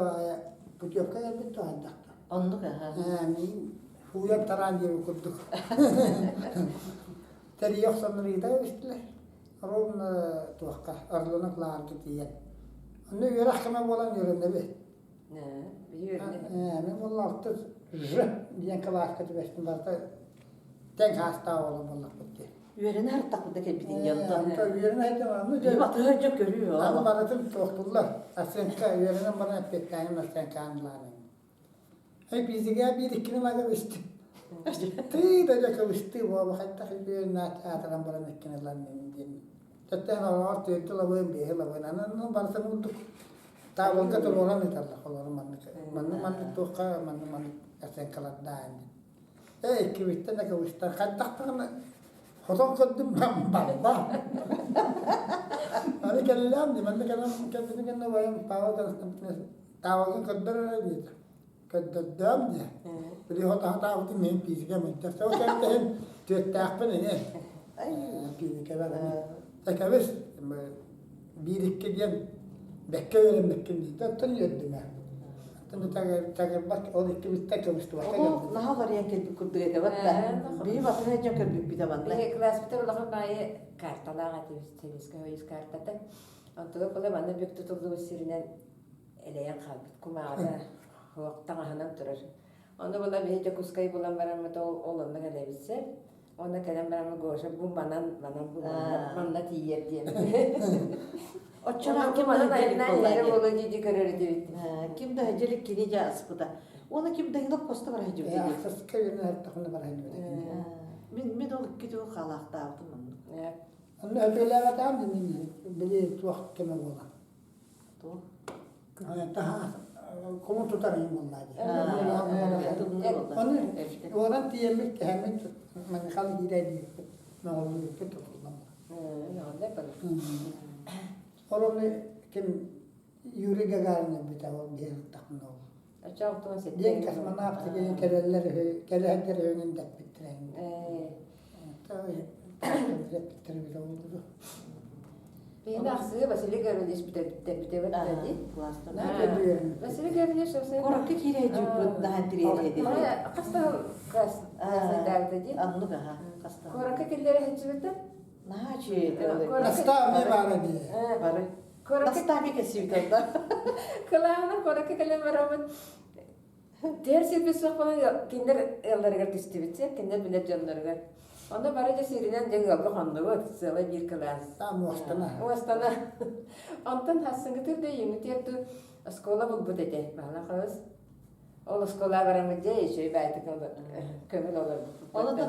путевка кэлбит туһайдахта. Оннук аха. Мин хууйан тараан диэбит курдук. Тэрийэ охсоннор ыыта кэбистилэр. Ровно туохха Орлонок лааҕырга тиийэн. Онно үөрэх кэмэ буолан үөрэнэбит. Мин буолла алтыс Ж диэн кылааска түбэстим барыта тэҥ саастаах оҕолор буоллахпыт дии. Үөрэнэ артахпыт да кэлбитин диэн. Үөрэнэ сылдьан дьэ батыһа дьэ көрүү. Аны барытын туохтуллар. Оценка үөрэнэн баран эппиэттээҥин оценкаан ылаарын. Эй биизигээ биир иккини лага бистим. Тыы да дьэ кыбыстыы буола хайдах үөрэн аатыран баран иккини ылан диэн. Төттөөн олоҕор түөртү лабыын, биэһи лабыын. Аны барытын курдук таабылга туруоран ыыталлар холору маннык маннык маннык туохха маннык маннык оценкалардаан диэн. Ээ иккибиттэн да кыбыстар хайдах даҕаны хотон көрдүм барда. Аны кэллэм ди манна кэлэн кэлбитин кэннэ убайым Павел Константинович Таабалгын көрдөр эрэ диэтэ. Көрдөрдөм диэ. Били хотаабытым мин физика мөлтөх. Ол кэнниттэн түөттээхпин ини. Физикабар Тэкэбис биир икки диэн бэккэ үөрэммиккин диэтэ. Оттон үөрдүм ээ. Оттон тагырбат ол иккибиттэн кыбыстыбакка кэлбит. Наһаа уларыйан кэлбит курдук этэ батта. Биһи батыһа дьон көрбүппүт абанна. Биһи класспытар улахан баайы карталаах этибит, Советскай Союз картата. Онтуга кола манна бүк тутуллубут сиринэн элэйэн хаалбыт кумааҕыта суох таҥаһынан турар. Ону була биһи Дьокуускай булан бараммыт ол ол онно кэлэбитсэ. Онно кэлэн бараммыт Гоша бу манан манан бу манна манна тиийэр диэн. Оччоҕо ким да манан дьэлик айаннаан буолла иһэрэ диэн. буолуо дии дии көрөр этибит. Ким да дьэлик кини дьэ аспыта. Уонна ким да илок посто бараһы дьүбүтэ дии. Ахсыска үөрэнэ бараһы дьүбүтэ. Мин мин ол икки тыл хаалаахтаабытым оннук. Онно өтөлөөбөтөҕүм били туох кэмэ буолан. Кулун тутар ыйым буолла дии. Ону уоран тиийэммит кэһэммит маньхал киирэ диэбиппит мөҕүллүбүппүт тутуллан Ол ону ким Юрий Гагарин өлбүтэ ол биһи ылтахпына ол. Диэн космонавт кэлэллэр үһү кэлэһэллэр үһүнүн дэппиттэрэ. Дэппиттэрэ бile oldu. Биһини ахсыы Василий Гаврильевич бүтэрбитэ дии. Василий Гаврильевич Куракка киирэ дьүппүт наһаа тириэрэ Хаста класс классайдаабыта дии. Аннук аха хаста. Куракка киллэрэ сылдьыбыта. Наһаа үчүгэй. Наставник баара дии. Бары. Наставник кэсибит да. Кылааһынан куракка кэлэн бараммыт Тиэр сирбит суох буолан кинилэр ыалларыгар түстүбүт кинилэр билэр дьонноругар. Онно бары дьэ сиринэн дьэ ыалга хоннубут, сыала биир кылаас. Муостана. Муостана. Онтон хассыҥҥытыр да ийэҥҥитигэр ту оскуола булбут этэ. Баһылахабыс. Ол оскуолаҕа бараммыт дьэ үчүгэй баайтык көҥүл олорбуппут. Ол да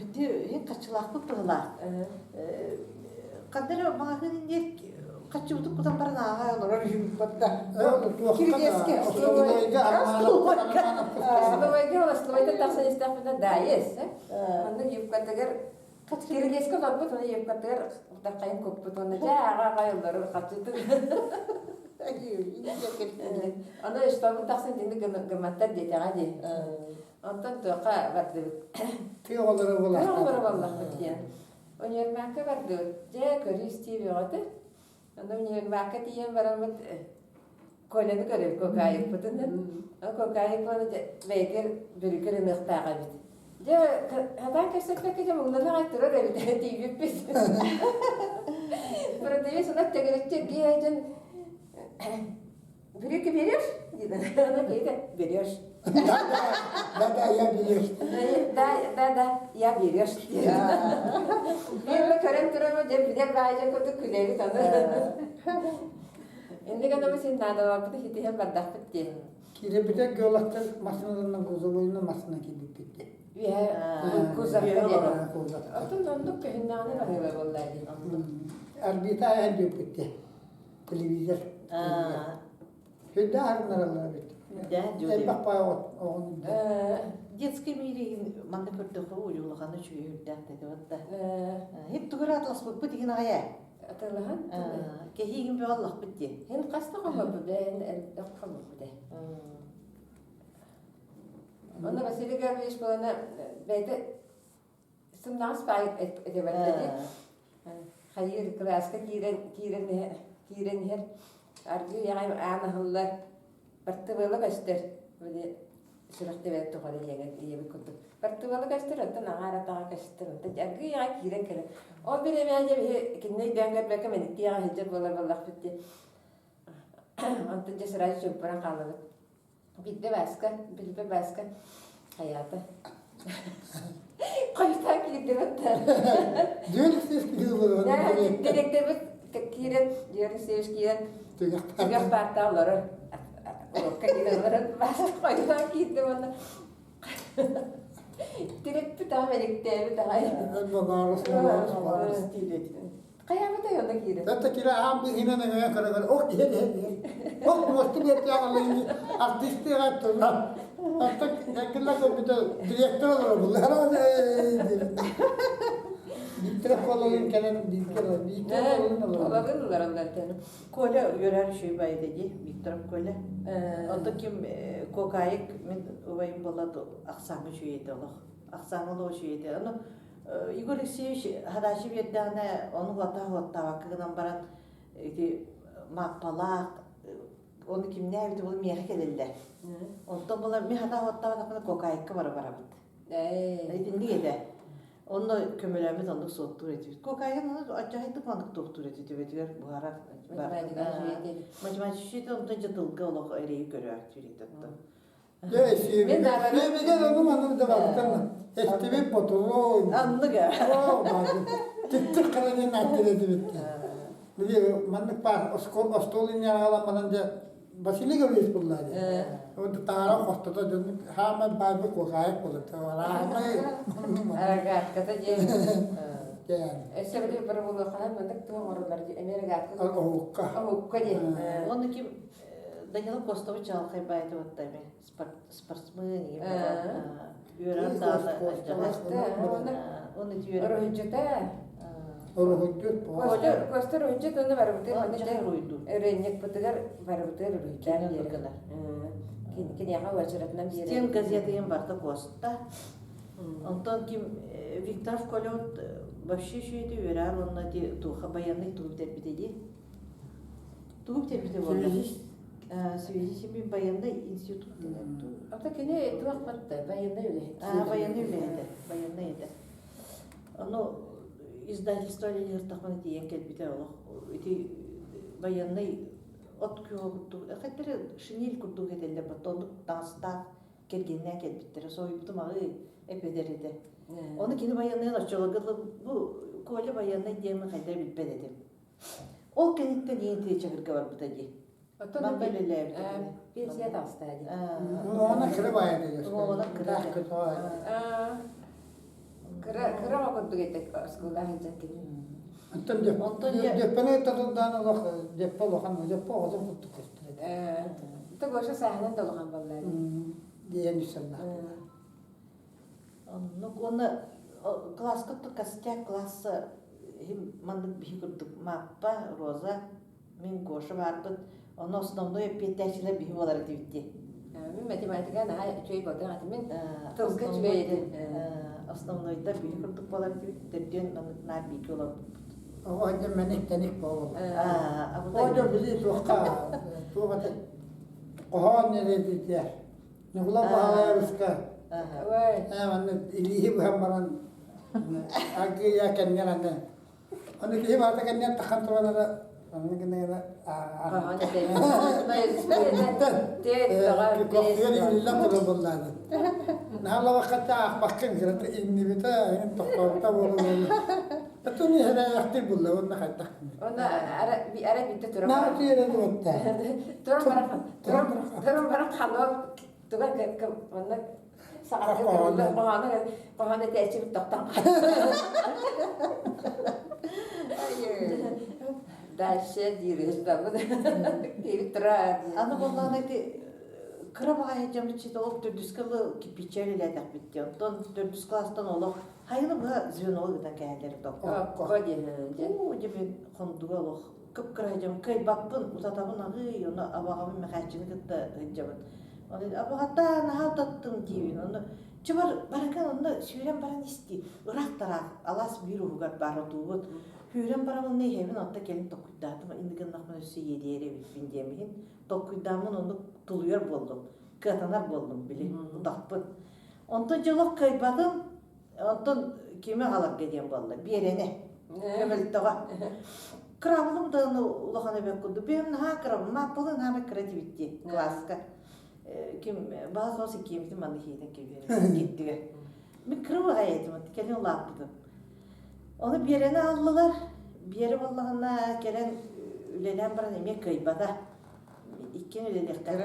иһин хаччылаахпыт быһылаах. Ханна эрэ маҕаһыын инниэр хаччыбытын кутан баран ааҕа олорор үһүбүт да. Кирилиэскэ. Остолобуойга Остолобуойга остолобуойтан тахсан истэхпинэ даайыс. Онно юбкатыгар Кирилиэскэ олорбут уонна юбкатыгар даххайын куппут уонна дьэ ааҕа аҕай олорор хаччытын. Ону өстөбүн тахсан дини гымматтар диэтэҕэ дии. Онтон туохха бардыбыт? Тыа оҕолоро Тыа оҕолоро буоллахпыт диэн. Универмакка бардыбыт. Дьэ, көрүү-истии бөҕөтө. Ону универмакка тиийэн бараммыт Коляны көрөр Кокаевпытын. Ол Кокаев уонна бэйэтигэр бүрүкэр ыныахтаах эбит. Дьэ, хатаан кэпсэппэккэ дьэ муҥнана аҕай турар эбит тиийбиппит. Продавец ынах төгүрүччү эргийэ сылдьан «Брюки берешь?» диэн. Она говорит, берешь. Да, да, да, я берешь. Да, да, да, я берешь. Бииргэ көрөн турама дьэ билэр баайдьа курдук күлэбит аны. Инник анамы син наадаларбыты хитиһэн бардахпыт дии. Киирбитэ геологтар массыналарынан кузовойунан массына киирбиппит дии. Үһэ кузовка диэн. Оттон оннук көһүннэҕинэ баһыыба буоллаа дии. Орбита айан диэппит дии. Телевизор. Сүрдээх аһарынараллар эбит. Элбэх баай оҕону Детский мире манна көрдөххө улахан үчүгэй үрдээх да. Хит тугура атласпыппыт игин аҕай Атылаһан Кэһиигин бөҕө аллахпыт дии. Һин хас да хомоппут бэйэн элбэх хомоппут ээ. Онно Василий Гаврилович буолана бэйэтэ сымнаҕас баайык этэ барда дии. Хайыыр кылааска киирэн киирэн киирэн иһэр аргыый аҕай аан аһыллар бартыбыала көстөр били сүрэх тэбэр тухары ийэҥэ ийэбит курдук бартыбыала көстөр оттон аҥаар атаҕа көстөр онтон аргыый аҕай киирэн кэлэр ол бириэмэҕэ дьэ биһи кинини өйдөөн көрбөккө мэниктии аҕай сылдьар буолар буоллахпыт дии онтон дьэ сразу чуумпуран хааллыбыт Биирдэ Бааска, билбэ Бааска хайаата хойутаан киирдибит Дириэктэрбит киирэн, Юрий Алексеевич киирэн түгэх паартаҕа олорор. Уруокка киирэн олорор. Бааска хойутаан киирдим уонна тириппит аҕам эликтээбит аҕай. Хайаабытай онно киирэн? Тата кире аан быһынан өҥөйөн көрө-көрө, ох иһэр иһэр иһэр. Ох муосту биэртээх алайыны артистыаҕа турар. Оттон эккиллэ көрбүтэ директор олорор буллара Бииктэр кололун кэлэн бииктэр бииктэр кололун олорор. Олорун олороллор тэн. Коля үөрэр үчүгэй байда дии, Викторов Коля. Онтон ким Кокаик мин убайым буолла ахсааҥҥа үчүгэй этэ олох. Ахсааҥҥа олох үчүгэй этэ. Ону Егор Алексеевич хадаачы биэрдэҕинэ ону уоттаах-уоттаабакка гынан баран ити Мааппалаах ону кимнээх эбитэ буолла миэхэ кэлэллэр. Онтон буолар мин хатаах уоттаабатахпына Кокаайыкка бара барабыт. Итинник этэ. Онно көмөлөөммүт оннук суоттуур этибит. Кокаайын ону адьаһайдык маннык туохтуур этэ төбөтүгэр буһарар. Математика онтон дьэ тылга олох эрэйи көрөөччү оттон. Дьэ, сиэбигэр ону маннык да барытын эстибит ботулуун. Анныга. Титтик хара диэн ааттыыр этибит. Били маннык баар остуол инньэҕэ манан дьэ Василий Гаврилович булла дии. Вот таара хостото дьон хаамар баайбы куохаайык болот. Араамай. Арагатката диэн. Өссө били бырабылыаххана маннык туох оҥороллор дии эмиэ рогатка. Оһукка. Оһукка диэн. Уонна ким Данила Костова чаҕылхай баайта уотта эми спортсмен үөрэр даҕаны уонна Уруһуйдьута Уруһуйдьут Костя уруһуйдьут уонна барыбытыгар ырыанньыкпытыгар барыбытыгар уруһуйдаан биэрэр. Киниэхэ уочаратынан биэрэр. Стен газетыйын барыта Коста. Онтон ким Викторов Коля вообще үчүгэйди үөрээр уонна туха байыаннай тугу бүтэрбитэ дии. Тугу бүтэрбитэ буолла? Связи военный институт Ата кини туох батта военный үлэһит. А, военный үлэһитэ, военный этэ. Ону издательство үлэлииртахпына тиийэн кэлбитэ олох ити военный от күөҕэ курдук, хайтары шинель курдук этэллэр батта оннук таҥастаах кэргэннээн кэлбиттэрэ. Соһуйбутум аҕыы эпэдэр этэ. Ону кини военныйын оччолорго бу Коля военный диэмин хайда билбэт этим. Ол кэнниттэн иин тыа чаһырга барбыта дии. Оттон Манна үлэлээбит. пенсия таҕыста дии. Уҥуоҕунан кыра баайа дии. Уҥуоҕунан кыра. Кыра кыра оҕо курдук этэ оскуола сылдьан кини. Оттон Дьөппөнө татылдаан олох Дьөппө улахан Дьөппө оҕотун курдук көстөр этэ. Ты Гоша сааһынан да улахан буолла диэн үссэллээх. Оннук уонна класска костяк класса маннык биһи курдук Мааппа, Роза, мин Гоша баарбыт. Ону основной эппиэттээччилэр биһи буолар этибит дии. Мин математика наһаа үчүгэй буолтах этим. Мин тылга үчүгэй этим. Основнойдар биһи курдук буолар этибит. Төрдүөн маннык наар бииргэ олорбуппут. Оҕо дьэ мэник-тэник буолаллар. Оҕо били туохха туох этэ хоһоон нэрэтитэ Ньукулай Баһылайабыска ээ манна илииһи быһан баран аргыйа кэннигэр аны Аны киһи барыта кэннигэр таххан туран эрэ манна гына Көхтүгэр иҥиллэн турар буоллаҕа. Наһаа аахпаккын кырата иҥнибитэ, тохтообута буолуо. Этон иһэрээхтик булла уонна хайдах. Онно ара биирдэ туран Наа тиэрэ туотта. Туран баран туран баран ханок туга онно саҕарга хоһоону хоһоон этээччибит тохтон Дальше диирис бабыт. Киирик тура. Аны буоллаҕына ити кыра баҕайы дьамыччыта ол төрдүскэ ылы кирпиччэ үлэлээтэхпит дии. Оттон төрдүс класстан олох хайыны быһа звеноҕа ыытан кээһэллэр тохто. Уу дьэ мин хондуга олох кып-кыра дьон кыайбаппын, утатабын аҕый, ону абаҕабын Мэхээччини кытта сылдьабын. Ону абаҕата наһаа утаттым диибин. Ону чыбар баракан онно сүүрэн баран исти. Ыраах тараах алаас биир уһугар баар отуубут. Сүүрэн баран онно иһэбин, онто кэлин толкуйдаатым. Инни гыннахпына өссө иэдийэр эбиппин диэмиһин. Толкуйдааммын оннук тулуйар буоллум. Кыатанар буоллум били утахпын. Онтон дьолох кыайбатым. Онтон кими аҕаларга диэн буолла? Биэрэни. Көмөлтөҕө. Кырабылым да улахан эбэк курдук. Бэйэм наһаа кырабым. Мааппалыы наһаа кыра дибит дии класска. Ким баҕа соҕус иккиэмитин манна хиитэн кэбиһэр киттигэ. Мин кыра баҕайы этим, кэлин улааппытым. Ону Биэрэни аҕаллылар. Биэрэ буоллаҕына кэлэн үлэлээн баран эмиэ кыайбата. Иккиэн үлэлиэхтээх.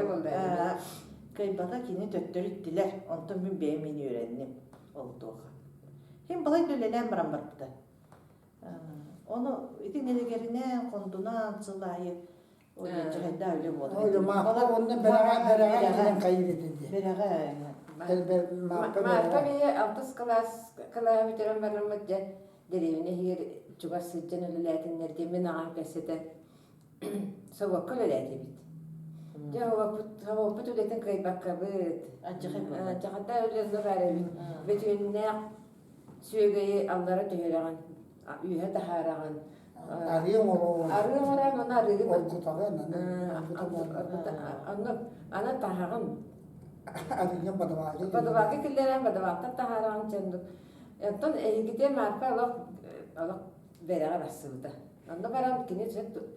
Кыайбата кини төттөрү иттилэр. Онтон мин бэйэм мин үөрэнним. Ол туоха. Хим балай да үлэлээн баран барбыта. Ону ити нэлэгэринэн, хондунан сыл аайы дьаһайдаа үлэ буолар. Ой, мааппа уонна бэрэҕэ бэрэҕэ кэлэн хайыр этэ дии. Бэрэҕэ. Мааппа бэйэ алтыс кылаас кылааһы бүтэрэн бараммыт дьэ дэриэбинэ иһигэр чугас сылдьан үлэлээтиннэр диэн мин аҕам кэпсэтэ Собуокка үлэлээтибит. Дьэ собуоппут үлэтин кыайбаккабыт. Алдьархайда үлэ баар эбит. Бөтүөннээх сүөгэйи аллара түһэрэҕин, үөһэ таһаараҕын. Арыы оҥороҕун. Арыы оҥорон, аны арыыгын оргутаҕын. Онно аны таһаҕын. Арыыгын бадыбаакы. Бадыбаакы киллэрэн, бадыбаактан таһаараҕын дьоннук. Оттон эһигитэ Марфа олох олох бэрэҕэ барсыбыта. Онно баран кини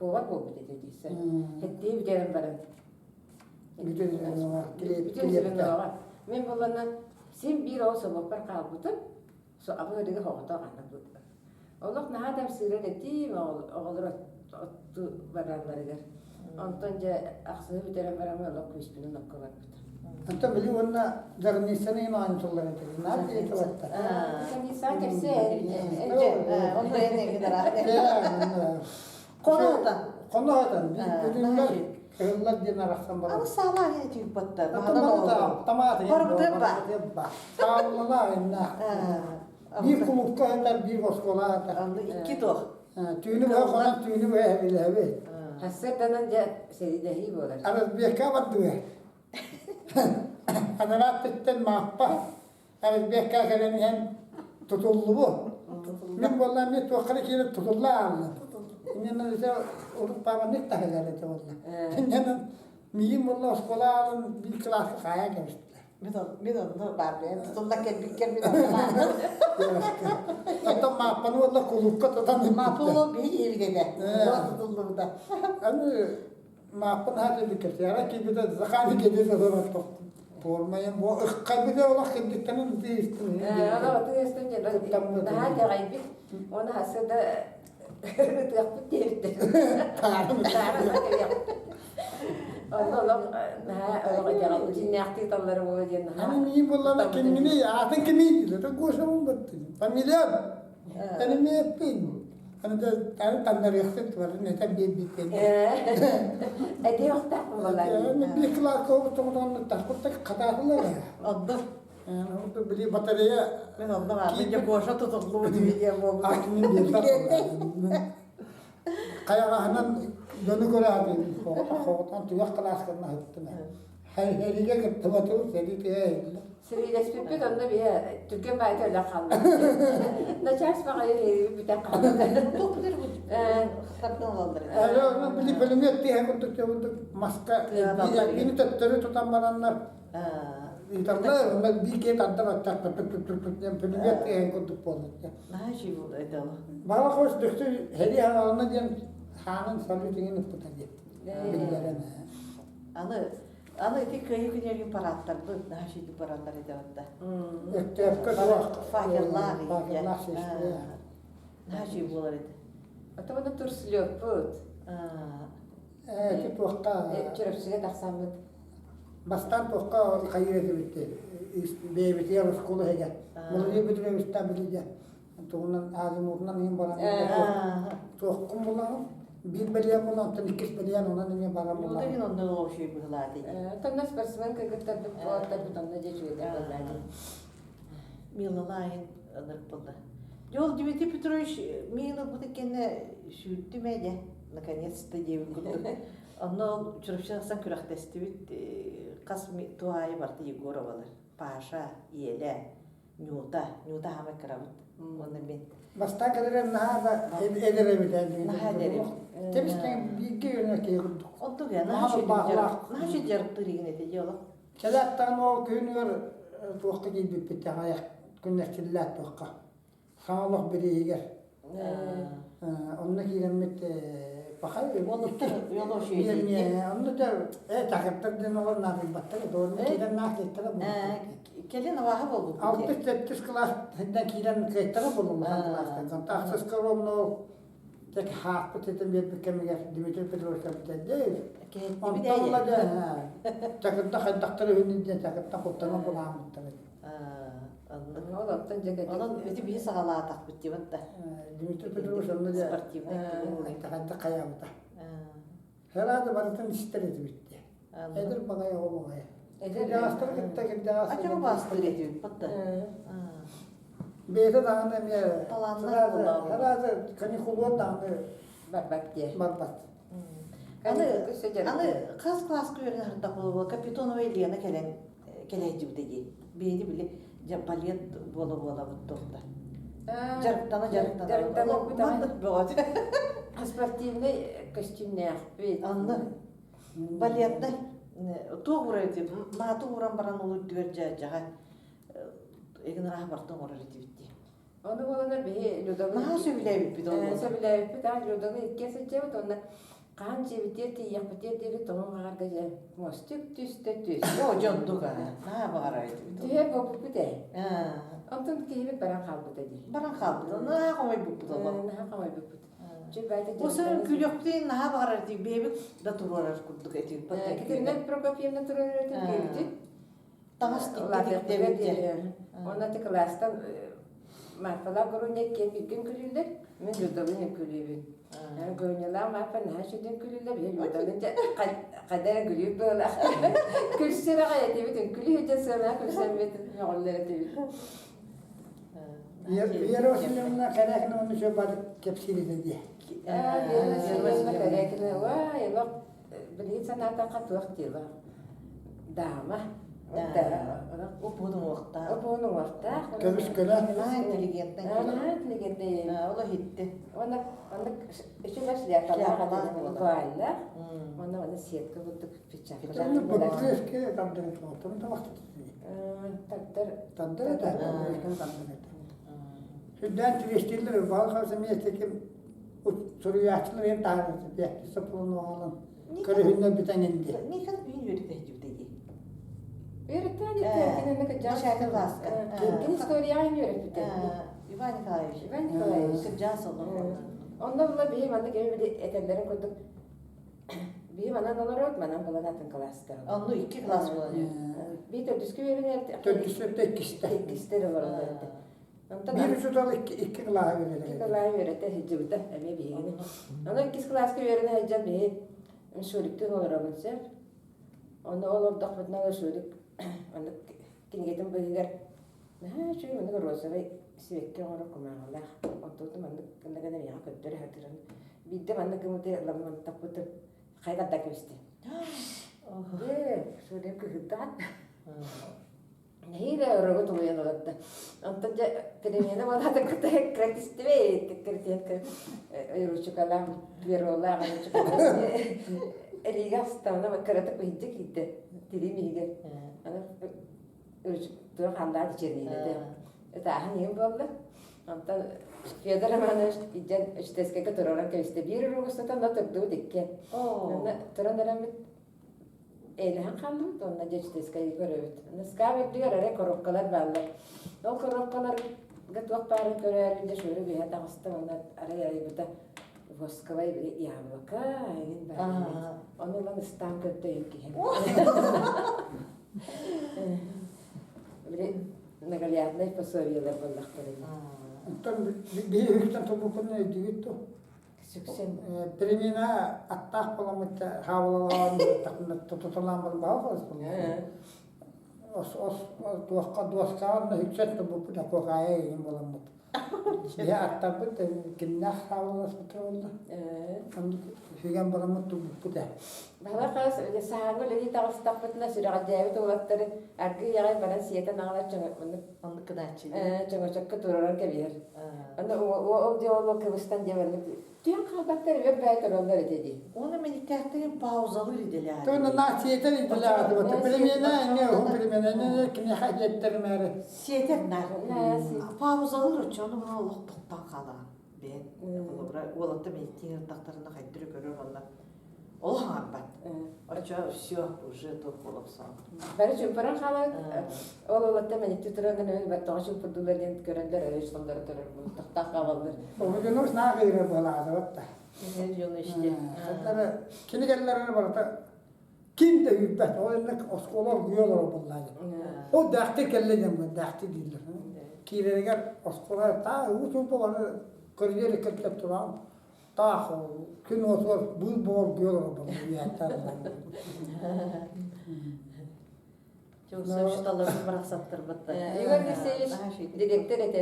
повар буолбут этэ дии Хэттии бүтэрэн баран. Бүтүн Бүтүн Мин буллана син биир ол собуоппар хаалбытым. Абы ырыга хоҕото ханна буолла. Олох наһаа тамсыырар этиим оҕолор отту баралларыгар. Онтон дьэ ахсыһы бүтэрэн баран олох күүспүнэн окко барбытым. Онтон били уонна Зарницаны маанчыллар этэ. Наар тиэтибаттар. Зарницаҕа кэпсээ. Онно Хоноотан. Хоноотан. Бүтүннэр кыһыллар диэн арахсан баран. Аны саалаа диэн түйбаттар. Тамаата. Барбытыба. Сааллалаа инна. Биир кулукка этэр, биир оскуола этэр. Аны икки туох. Түүнү быһа хонон түүнү быһа билэби. Хассыарданан дьэ сэриилэһии буолар. Аразбекка бардыга. Анарааттыттан Мааппа Аразбекка кэлэн иһэн тутуллубу. Мин буолла эмиэ туохха да киирэн тутулла ааллым. Иннинэн ise урут пааманнык таһыгар этэ буолла. Иннинэн миигин буолла оскуола аалын биир кылааска хаайан кэбистилэр. Мин онно баар бэйэм тутулла кэлбиккэр мин онно баарбын. Оттон Мааппаны уонна кулуупка тутан Мааппа уол биһи иэбит этэ. Тутуллубута. Аны Мааппын хаһан кэлбиккэ арай киирбитэ Захарий кэлиэ сатанар туормайым бу ыккарбыта олох кэлбиттэнин ытыы истин Олох ытыы истин диэн наһаа итэҕэйбит уонна хасса да ытыахпыт диэбиттэр. Таарын кэлиэхпит. Онно олох наһаа олох итэҕэл дьиҥнээхтии таллара буолуо диэн наһаа Аны миин буоллаҕына кимҥиний, аатын кимий дииллэр. Гошабын баттын. Фамилиям. Энимиэппин. Аны да аны таннарыахсыт барын этэн биэрбиттэн. Эти охтаах буолалар. Биир кылааска оҕотоҕотоҕун тахпыттар хатаатылар. Онно Онно били батарея мен онно баарын дьэ Гоша тутуллубут диэн буолбут. Аатын биэрбэт. Хайаҕаһынан дьону көрөөбүн, хоҕотон туох кылаасканна сыттым Хэригэ кыттыбатым, сэрии тыа Сэриилэспиппит онно биһэ түргэн баайта өлөн хаалла. Начаас баҕайы бүтэн хаалла. Били пулемет тиһэ курдук курдук маска бини төттөрү тутан бараннар ыыталлар, онно биир киһи тардар аттах пүт пулемет тиһэн курдук буолла. Наһаа үчүгэй буолла это Баҕа хос дөксү һэрии хаалана диэн хаанын салют иҥин ыппыта диэн биллэрэн. Аны аны ити кыайыы күнүгэр парадтарбыт наһаа үчүгэй бараллар этэ батта. Өктөөпкө туох Факеллаах факеллаах сестре. Наһаа үчүгэй буолар этэ. Ото bunu турслёппут. Ити туохха Чөрөпсүгэ тахсаммыт. Бастаан туохха хайыыр этибит бэйэбитигэр оскуола иһигэр. Владимир Петровичтаах билигэ тугунан азимутунан иһин баран туоххун булаҕын биир бэлиэн булан оттон иккис бэлиэн онон эмиэ баран булаҕын. Ол онно общий быһылааты. Тонна спортсмен кыргыттарбыт уолаттарбыт онно дьэ үчүгэйдик буоллааты. Милалаайын ынырык буолла. Дьэ ол Дмитрий Петрович миин ылбыт кэннэ сүүрдүм ээ дьэ наконец-то диэбит курдук. Онно ол Чурапчы тахсан күрэхтэстибит хас туһаайы барда Егоровалар Паша, Еля, Нюта, Нюта хаамай кырабыт. Уонна мин. Бастаан кэлэрэ наһаа да эдэр эбит ээ. Наһаа эдэр эбит. Тэбис-тэҥ бииргэ үөрэнэр киһи курдук. Онтук ээ, наһаа үчүгэй дьарыктыыр игин этэ дии олох. Кэлээт ол күһүнүгэр туохха киирбиппит аҕыйах күннэстиллээт туохха. Саҥа олох бирииһигэр. Онно киирэммит пахай онно да э такыттар диэн олор наадыйбаттар туорун киирэн наахтыттара Кэлин абааһы буолбут. Алтыс сэттис кылаас киирэн кыайтара буолуллахан кылаастан. Ахсыска ровно тек хаахпыт этин биэрбит кэмигэр Дмитрий Петрович кэбитэрдэ. Онтон ыла дьэ такырда хайдахтар үһүнүн диэн такырта куттанан булааммыттар. Ол оттон дьэ Онон ити биһи саҕалаатахпыт диэбит да. Дмитрий Петрович онно дьэ спортивный хайдах хайаабыта. Херады барытын истэр этибит диye. Эдэр баҕайы оҕо баҕайы. Кырдьаҕастары кытта кырдьаҕас. Ача бастыр этибит батта. Бэйэтэ даҕаны эмиэ Талааннаах буоллаҕа. Сразу каникулуор даҕаны барбат диye. Барбат. Аны аны хас класска үөрэнэ сырдах буолуо Капитонова Елена кэлэн кэлээччибитэ дии. Биһиги били дьэ балет буола буолабыт туохта. Дьарыктана дьарыктана. Дьарыктана Маннык бөҕөтө. Спортивный костюмнээхпит. Анны балетнай туох урай дип мааты ууран баран ол үрдүгэр дьэ дьаҕа эгин бартан оҥорор этибит дии. Ону буоланар биһи Люданы Наһаа сөбүлээбиппит ол. Сөбүлээбиппит аа Люданы иккиэн сылдьабыт уонна хаан дьиэбитигэр тиийиэхпитигэр диэри тоҥон хагарга дьэ мостик түстэ түс. Оо дьэ оннук аа. Наһаа баҕарар этибит. Түһэр буолбуппут ээ. Онтон киһибит баран хаалбыта дии. Баран хаалбыт. Наһаа хомойбуппут олох. Наһаа хомойбуппут. Осы күлүөхпүтүн наһаа баҕарар этик бэйэбит да туруорар курдук этибит. Катерина Прокопьевна туруорар этим бэйэбитин. Таҥас тиктэбит дьэ. Онно ти кылаастан Марфалаах Горуня киэн бииргин күлүүллэр, мин Людалын күлүүбүн. Горуñалаах Марфа наһаа үчүгэй күлүүллэр, мин Людалын дьэ хайда эрэ күлүүр быалаах. Күлсэр аҕай этибит, күлүү дьэ сыанаҕа күлсэммит мөҕүллэр этибит. Вера Васильевна Корякина уонна еще бары кэпсиир этэ дии. Вера Васильевна Корякина, уай, олох билигин санаатахха туох дела. Дама. Упуун уҥуохтаах. Упуун уҥуохтаах. Көмүс көлө. Наһаа интеллигентный. Наһаа интеллигентный. Оло иһитти. Уонна оннук үчүгэй шляпалаах, вуаллаах. Уонна оны сетка курдук перчатка. Онно быртыаскы тардыр тоҕоттон табахтыт. Тардар. Тардар этэ. Тардар этэ. Сүрдээн тириэстииллэр баал хас эмиэ ким суруйааччылар эн таһаарар пиэхти соппулун оҕолон көрүһүннэр бүтэн инди. Никон биин үөрэтэ дии. Үөрэттэн итинник Десятый класска. Кини историяҕа үөрэппитэ. Иван Николаевич. Иван Николаевич. Кырдьаас олор. Онно була биһи маннык эми били этэллэрин курдук. Биһи манан олорот, манан булан атын кылаастар. Онну икки кылаас буолан. Би төрдүскү үөрэнэр. Төрдүстэр иккистэр. Иккистэр олороллор этэ. Онтон Биир учуутал икки кылааһы үөрэтэр. Икки кылааһы үөрэтэ сылдьыбыта эмиэ биһигини. Ону иккис кылааска үөрэнэ сылдьан биһи Шуриктыын олоробун сөп. Ону олордохпутуна Шурик оннук кинигэтин быыһыгар наһаа үчүгэй маннык розовай сибэкки оҥорор кумааҕылаах. Онтубутун маннык гына гына миэхэ көрдөрө сатыырын. Биирдэ маннык гыммыты ламмантаппытым хайа да кэбистим. Ээ, Шурик кыһыттаҕын. Нэһиилэ өрөгө тулуйан олордо. Онтон дьэ перемена буолаатын кытта кирэтистибэй киртиэн ручкалаах перолаах ручкалаах элиигэ астаана кыратык иһирдьэ киирдэ тириим иһигэр аны туох хааллаат ичэриилэтэ ытааһын иһин буолла онтон Федор Романович илдьэн үчтэскэгэ туруоран кэбистэ биир уругустата онно турдубут иккиэн онно туран эрэбит Эйэлэһэн хааллыбыт уонна дьэ көрөбүт. Ыскаап үрдүгэр эрэ коробкалар бааллар. Ол коробкаларга туох баарын көрөөрү дьэ шүөрү үөһэ таҕыста уонна арай арыйбыта восковай яблоко эҥин баар. Ону ылан ыстаан көрдөйүн киһи. Били нагляднай пособиелар буоллахтарына. Оттон биһи үһүктэн тобуккун өйдүүгүт дуо? Сүксэн. Перемена аттаах буоламмыт хаабылалаан тутуталаан барбаҕа холоспун. Ос ос туохха дуоскаҕа үксэт тобуппут акуокаайа игин буоламмыт. Биһи аттарбыт кимнээх хаабыласпыттар буолла. Сүгэн буоламмыт тубуппут ээ. Баһылай хаас саһааҥҥы үлэлии таҕыстахпытына сүрэҕэлдьээбит уолаттары аргыый аҕай баран сиэтэн аҕалар Оннук гынааччы. Чөҥөчөккө туруоран кэбиһэр. Аны ол дьэ ол кыбыстан дьэ маннык түһэн хаалбаттар үөр бэйэ тураллар этэ дии. Уонна мэниктээхтэрин паузалыыр идэлээх. Тугун на сиэтэр идэлээх перемена эмиэ уһун перемена киниэхэ сиэттэримээри. Сиэтэр наар. Паузалыыр оччону мына олох тохтоон хаалаҕын. Бэйэн холобура уолатта мэниктиин ыртахтарына хайдыры көрөр уонна ол хаҥарбат. Оччо все уже туох буолапсан. Бары чуумпуран хаалан ол уолатта мэникти туран гынан баттаҕа чуумпурдулар диэн көрөндөр өрө соллоро турар тохтоох хаалаллар. Оҕугунус наах ыыра буолаадыбат да. Дьону истэ. Кини кэллэрэ барыта ким да үүппэт. Ол иннек оскуола оргуйа олорор буоллаа. Ол даахты кэллэ диэн даахты дииллэр. Киирэригэр оскуола таа уу чуумпу бары көрүдүөр кэлтеп туран таах күн уотугар быыл буор бүөр олорбут Учууталларбыт барахсаттарбыт Егор Алексеевич директор этэ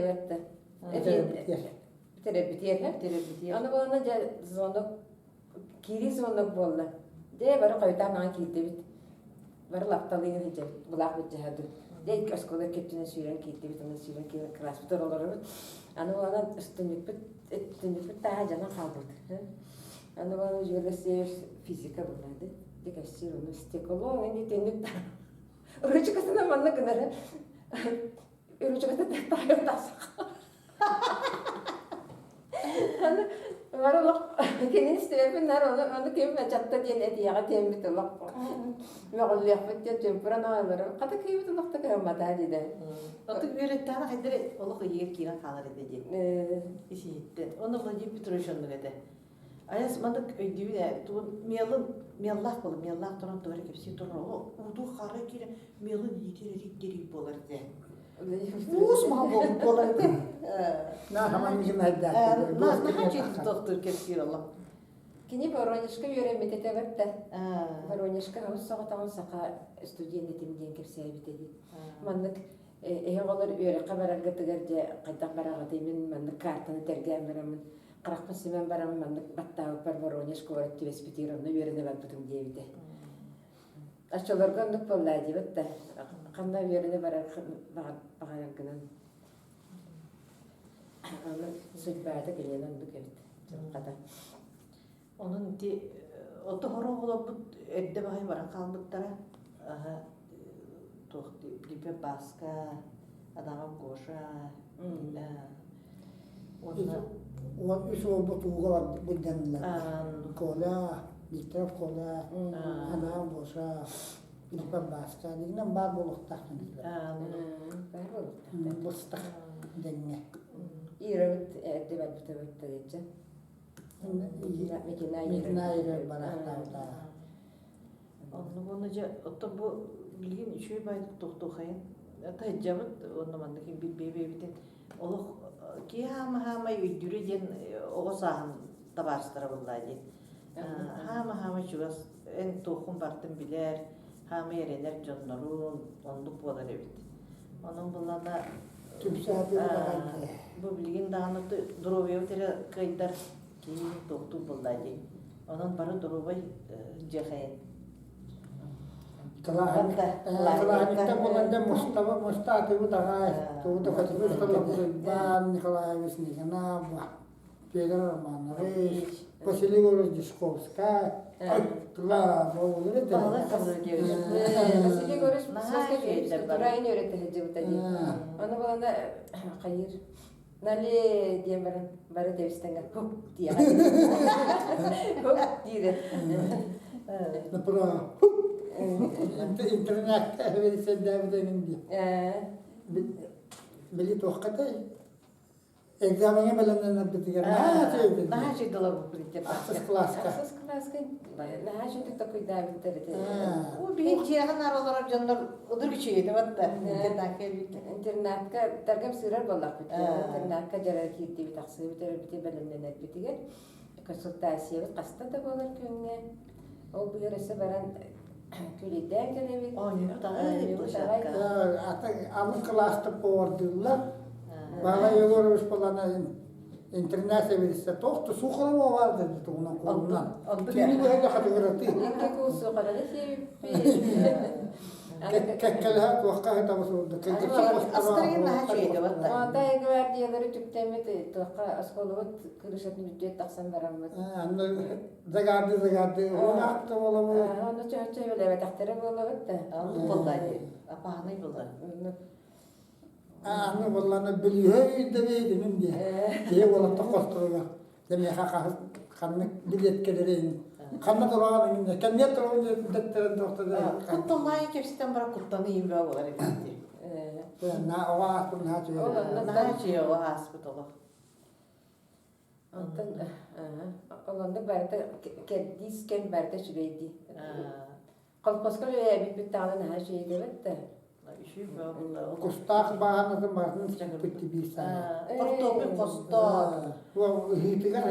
Терапевтиэр. Терапевтиэр. Аны буолана дьэ звонок киирии звонок буолла. Дьэ бары хойутаан аҕай киирдибит. Бары лапталыын сылдьабыт, былаах былдьаһа Дьэ икки оскуола икки сүүрэн киирдибит, онон сүүрэн киирэн кылааспытыгар олоробут. Аны буолан түннүкпүт түннүкпүт тааһа дьонон хаалбыт. Аны буолан Юрий Алексеевич физика буллады. Дьэ кэпсиир ону стекло ини түннүк ручкасынан манна гынара. Ручката таайан тахсах. Аны бар олох кинини истибэппин наар ону ону ким ачатта диэн этиэҕэ тиэммит олох мөҕүллүөхпүт диэн чуумпуран оҕолору хата киһибит олохто кыһамматаа диде. Оту үөрэттэҕинэ хайдары олох ыйыгар киирэн хаалар этэ диэн. Исиһиттэн. Оны Владимир Петрович оннук этэ. Айас маннык өйдүүбүн ээ тугун миэлин миэллаах буолар миэллаах туран туора кэпсии турар ол уудуу хара киирэ миэлин иитэр эрик буолар этэ. Уус маһа буолбут буолар этэ. Наһаа чийтик тохтуур кэпсиир олох. Кини Воронежка үөрэммит этэ бэртэ. Воронежка хабыс соҕотоҕун саха студент этим диэн кэпсээбитэ дии. Маннык эһи оҕолор үөрэххэ бараргытыгар дьэ хайдах бараҕытый мин маннык картаны тэлгээн бараммын харахпын симэн баран маннык баттаабыппар Воронеж куорат түбэспитигэр онно үөрэнэ барбытым диэбитэ. Оччолорго оннук буоллаа диэбит да ханна үөрэнэ барар баҕараргынан аны судьбата киниэн оннук эбит дьылҕата. Онон ити ото хоро оҕолорбут эрдэ баҕайы баран хаалбыттара. Аха туох Припев Бааска, Адамов Гоша, уонна Уон үс уолбут ууга былдьаннылар. Коля, Викторов Коля, Адамов Гоша, Припев Бааска дигинэн баар буолуохтаах Баар буолуохтаах. Быстах дэҥҥэ. Ирабыт эрдэ барбыта быттагычча. Митина Ира барахтаабыта. Оннук уонна дьэ оттон бу билигин үчүгэй баайдык тохтуохайын таһыддьабыт уонна маннык бэйэбитин олох киһи хаама-хаамай өйдүүрэ диэн оҕо сааһын табаарыстара буоллаа дии. Хаама-хаамай чугас эн туоххун бартын билэр, хаамай эрэнэр дьоннорун оннук буолар эбит. Онон буллана бу билигин даҕаны доруобуйабыт эрэ кыайдар киһи туохтуур буоллаа дии. Онон бары доруобай дьиэхэйин. Кылааһынньыктар буолан мустаба мустаатыбыт аҕай тугу да Иван Николаевич Никонов, Федор Романович, Василий Егорович Дьячковскай, Василий Егорович Турайын үөрэтэ сылдьыбыта дии. Ону булана хайыр Нале диэн баран бары тэбистэҥҥэ хук диэҕэ. Хук диирэ. Направо. Интернетка эбэрисэрдээбит дии. Били туоххатай экзамеҥҥа бэлэмнэнэрбитигэр наһаа үчүгэй Наһаа үчүгэй долорбуппут Ахсыс кылааска. Ахсыс кылааска наһаа үчүгэй токуйдаабыттар этэ. Уу биһи дьиэҕэ наар олорор дьоннор удур үчүгэй батта интернакка Интернатка таргам сыырар буоллахпыт. Интернатка дьара киирдибит, ахсыбыт өрөбүтэ бэлэмнэнэрбитигэр консультациябыт хаста да буолар күҥҥэ. Ол быар өссө баран күлүдээн кэлэбит. Оонньуубут аҕай площадка. Алын кылааста повардыыллар. Баалай Егорович буолана интернет сэбиэдиссэ туох да суухалама баар да тугунан куолунан. Түүнү быһа хатыгыраты. Икки куул суухаланы сиэбиппит. Кэккэлэһэ туохха хатабы суурда. Астарыгын наһаа үчүгэй батта. Молодая гвардиялары түктэммит туохха оскуолабыт крышатын үрдүгэр тахсан бараммыт. Загарды загарды унаахта буолабыт. Ону чөһөччө билэбэтэхтэрэ буолабыт да. Оннук буолла дии. Апаһынай буолла. Аны буоллана билиһэ өйдөбөйдүнүм диye. Киһи уолатта хосторугар. Миэхэ ханнык билиэткэлэрин ханна тураҕын иҥинэ кэмҥэ тураҕын дэттэрэн туохтадыр. Кутталлаайы кэпсэтэн баран куттаны иимбэ буолар эбит. На оҕо ааспыт наһаа үчүгэй. Наһаа үчүгэй оҕо ааспыт олох. Онтон олоннук барыта кэрдиис кэм барыта үчүгэй дии. Колхозка үлэлээбиппит даҕаны наһаа үчүгэй диэбэт да. Кустаах бааһынатын барытын сиппит биир саа. Хортуоппуй хостоон. Ыһыытыгар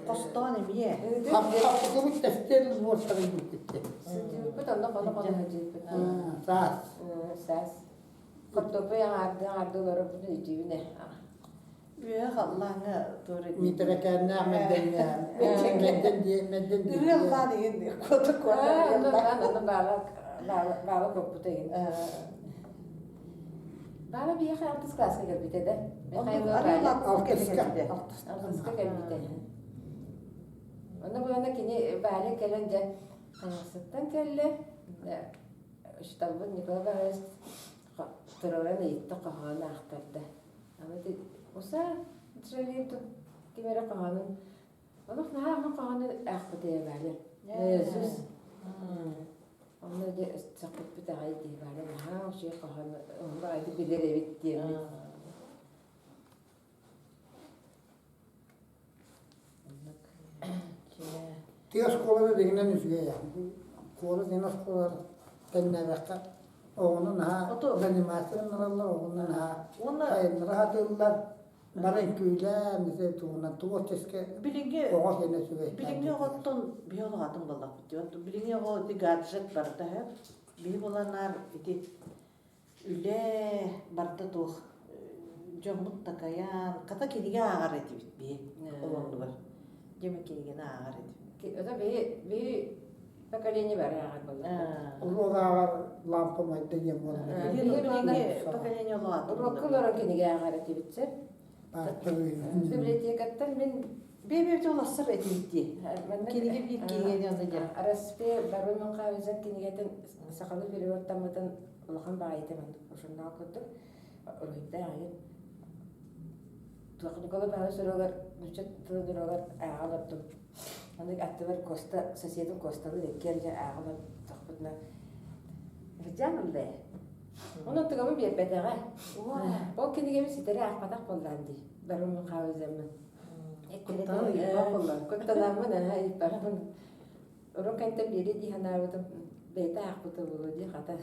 Хостоон эмиэ. Хаппыкыбыт тэстиэн буортарын бүппүттэ. Сылдьыбыппыт онно хоно-хоно сылдьыбыппыт. Саас. Саас. Хортуоппуй аҥаарды аҥаарды олоробутун өйдүүбүн ээ. Үөһэ халлааҥҥа туора Митэрэкээннээх мэрдэннээх мэрдэн диэ мэрдэн диэ. Ырыа ыллаан иһин куота куота Ону баала баала куоппута иһин. Баала биһиэхэ алтыс кылааска кэлбитэ да. Алтыска. Алтыска кэлбитэ. Онно буолана кини Валя кэлэн дьэ хаҥасыттан кэллэ. Учууталбыт Николай Павлович туруоран ыйытта хоһоон аахтарда. Аны Уса Джалин тут ким эрэ хоһоонун олох наһаа ама хоһоону аахпыта Валя. Наизусть. Онно дьэ сөхпүппүт аҕай дии Валя наһаа үчүгэй хоһоону баҕайы билэр эбит диэммит. Тыа оскуолата дэгинэн үчүгэй Куорат эн оскуолалар тэҥнээбэххэ оҕону наһаа заниматься гыннараллар, оҕону наһаа сайыннара сатыыллар. Бары үҥкүүлээн, ити тугунан творческай Билиҥҥи оҕо сиэнэ үчүгэй. Билиҥҥи оҕоттон биһи олох атын буоллахпыт дии. Билиҥҥи оҕо ити гаджет барыта сөп. Биһи буоланаар ити үлэ барыта туох дьоммут такайан, хата кинигэ ааҕар этибит биһи ол оннугар. Дьэ кинигэни ааҕар этибит. Это биһи биһи поколение бары ааҕар буоллахпыт. Уруок ааҕар лампа майда диэн буолар. Билиҥҥи поколение олох атын. Уруокка олорон кинигэ ааҕар этибит сэр. Библиотекаттан мин Бэйбэбит улассар этибит дии. Кинигэ биир кинигэни онно дьэ. Распе Барон Мюнхгаузен кинигэтин сахалыы переводтаммытын улахан баҕайыта маннык журнал курдук уруһуйдаах айын туох Николай Павлович уруогар нуучча тылын уруогар ааҕа олордум. Оннук аттыбар Коста соседым Косталыын иккиэн дьэ ааҕа олордохпутуна Видян ылла Онон тыгабын биэрбэтэҕэ. Ол кинигэбин ситэри аахпатах буоллаан дии. Барон Мюнхгауземмын. Куттанан ыйыппах буоллар. Куттанаммын аһа ыйыппаппын. Урут кэнтэн биэри дии санаабытым. Бэйэтэ аахпыта буолуо дии хата.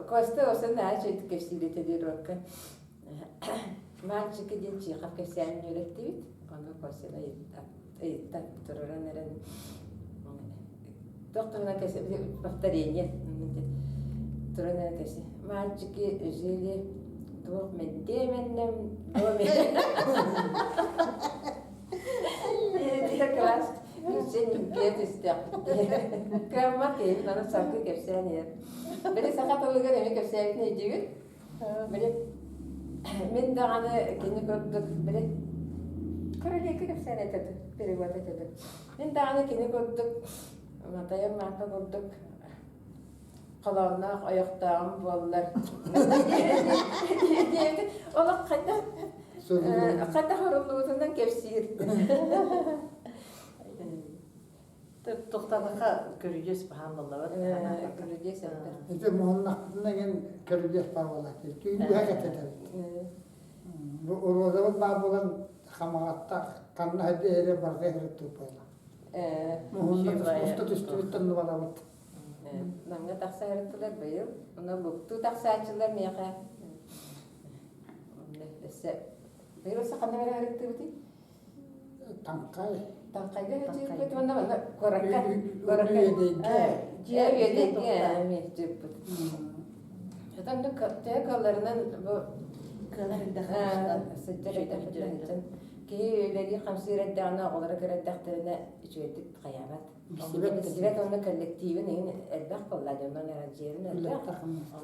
Костя осон наһаа үчүгэйдик кэпсиир этэ диир уокка. Мальчики диэн Чехов кэпсээнин үөрэттибит. Ону Костяны ыйытта тураран эрэн туох туһунан повторение туран эрэн кэпсэ мальчики жили двух ментеменном доме класс үксэ түстэхпит кыаммат киһи аны салгыы кэпсээн иһэр били саха тылыгар эмиэ кэпсээбитин өйдүүгүт били мин даҕаны кини курдук били королейка кэпсээн этэ перевод этэ мин даҕаны кини курдук Матайым Мааппа курдук холоонноох ойохтооҕум буоллар диэбит олох хайдах хайдах оруллубутунан кэпсиир Тохталаха көрүдьүөс баһаан буоллабат. Көрүдьүөс элбэх. Ити муһуннахпытына ген көрүдьүөс баар буолла. Түүн кэтэтэбит. Бу уруодабыт баар буолан хамаҕатта ханна хайда эрэ барда иһэр туппайла. Муһунна уста түстүбүт тоннубалабыт. Намҥа тахса сырыттылар быйыл. Онно буктуу тахсааччылар миэхэ. Өссө быйыл өссө ханна бара сырыттыбытый? Таҥхай. Таҥхайга сылдьыбыт уонна манна куоракка куоракка дьиэ үөдэйгэ эмиэ сылдьыбыт. Онно төһө кыалларынан бу кыалар сылдьар сылдьан киһи үлэлии хамсыыр эрдэҕинэ оҕолоро кыра эрдэхтэринэ үчүгэйдик хайаабат. Билсибэт уонна коллективин иһин элбэх буолла дьоннор менеджерин элбэх.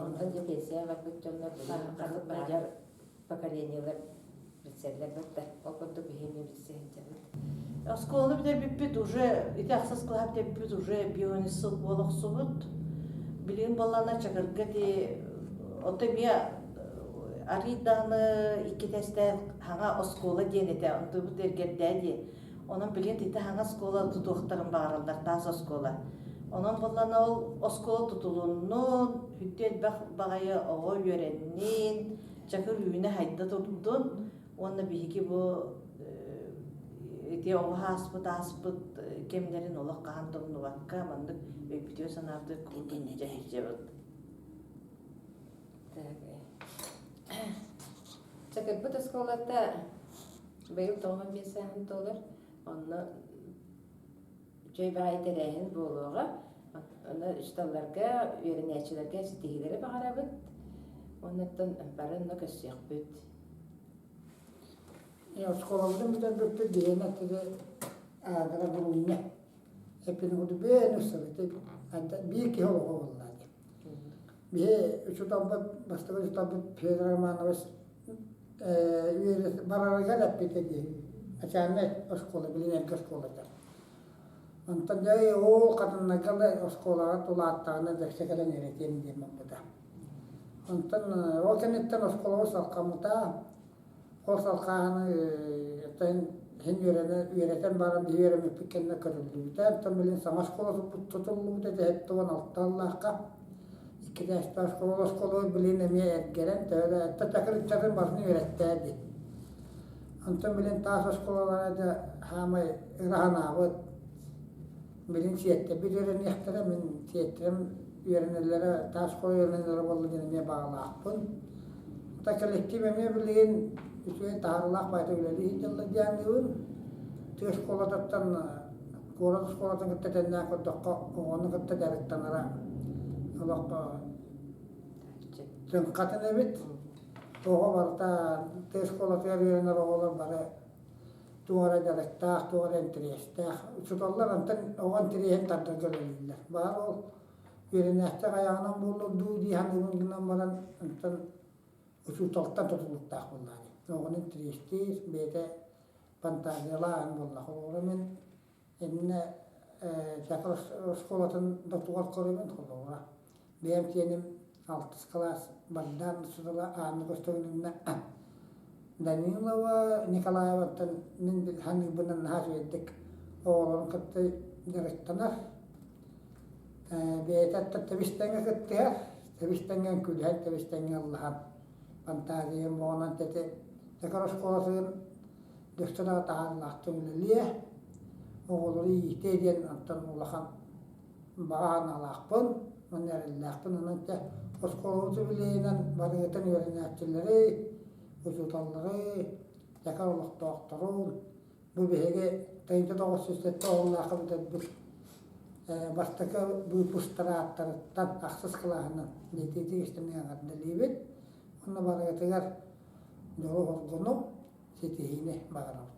Онтон дьэ пенсияҕа барбыт дьоннор ханнык баҕарар поколениелар билсэллэр бытта. Ол курдук биһиги билсэ сылдьабыт. Оскуоланы бүтэрбиппит уже ити ахсыс кылааһы бүтэрбиппит уже бионис сыл буола охсубут. Билигин буоллаҕына Чакырга ити ото эмиэ арыый даҕаны икки этээстээх хаҥа оскуола диэн этэ, онтубут эргэрдээ дии. Онон билигин ити хаҥа оскуола тутуохтарын баҕараллар, таас оскуола. Онон буоллаҕына ол оскуола тутулуннун, хүттү элбэх баҕайы оҕо үөрэннин, Чакыр үүнэ хайда турдун уонна биһиги бу ити оҕо ааспыт ааспыт кэмнэрин олох хаһан да умнубакка маннык өйбүтүгэр санаабытыгар курдук илдьэ сылдьабыт. Чакырбыт оскуолата быйыл 95 сааһын туолар. Онно үчүгэй баҕайы тэрээһин буолуоҕа. Онно учууталларга, үөрэнээччилэргэ ситиһиилэри баҕарабыт. Оннуттан бары онно көрсүөхпүт. Оскуолабытын бүтэрбиппит биһиэнэ аттыгы аадара булунна. Эппин үссэбити биир киһи олоҕо буолла Биһи учууталбыт, бастакы учууталбыт Федор Романович барарыгар эппитэ дии, начальнай оскуола, билин эргэ оскуолата. Онтон дьэ ол хатыннарга да оскуолаҕа тулааттаҕына дэксэ кэлэн үөрэтиэм диэн барбыта. Онтон ол кэнниттэн оскуолаҕа салҕаммыта. Ол салҕааһыны иһин үөрэтэн баран биһи үөрэммиппит кэннэ көрүллүбүтэ. Онтон билин саҥа оскуола тутуллубута 76 сыллаахха. Икки этээстээх оскуола оскуола билин эмиэ эргэрэн төһө да чакыр барытын үөрэттээ дии. Онтон билин таас оскуолалара да хаамай ыраһанаабыт. Билин сиэттэрбит үөрэниэхтэрэ, мин сиэттэрим үөрэнэллэрэ, таас оскуола үөрэнэллэрэ буолла диэн эмиэ баҕалаахпын. Та коллектив эмиэ билигин үчүгэй таһаарыылаах баайта үлэлии сылдьаллар диэн Тыа оскуолатыттан куорат оскуолатын кытта тэҥнээн көрдөххө, оҕону кытта дьарыктанара олох чыҥхатын эбит. Оҕо барыта тыа оскуолатыгар үөрэнэр оҕолор бары туох эрэ дьарыктаах, туох эрэ интэриэстээх. Учууталлар онтон оҕо интэриэһин тардарга үлэлииллэр. Баар ол үөрэнээччи айаҕынан буолуо дуу дии саныыбын гынан баран, онтон учууталтан тутулуктаах буоллаҕа дии. Оҕону интэриэстиир, бэйэтэ фантазиялаан буолла. Холобура мин иннэ театр оскуолатын дотугар көрөбүн холобура. Бэйэм сиэним алтыс кылаас бардаан учуутала Анна Костогинна Данилова Николаеваттан мин саныырбынан наһаа үчүгэйдик оҕолорун кытта дьарыктанар. Бэйэтэ тэбис-тэҥҥэ кыттыһар, тэбис-тэҥҥэ үҥкүүлэһэр, тэбис-тэҥҥэ ыллаһар. Фантазиям оҕонон тэти Чакыр оскуолатын дөссө да таһаарыылаахтык үлэлиэ. оҕолору иитиэ диэн онтон улахан баҕа санаалаахпын уонна эрэллээхпин. Онон дьэ оскуолабыт үбүлүөйүнэн барыгытын үөрэнээччилэри, учууталлары, дьакар олохтоохторун бу биһиги 1907 оҕолооххо бүтэрбит бастакы выпусктар ааттарыттан ахсыс кылааһынан итиитик истиҥник эҕэрдэлиибит. Уонна барыгытыгар дьолу-соргуну, ситиһиини баҕарабыт.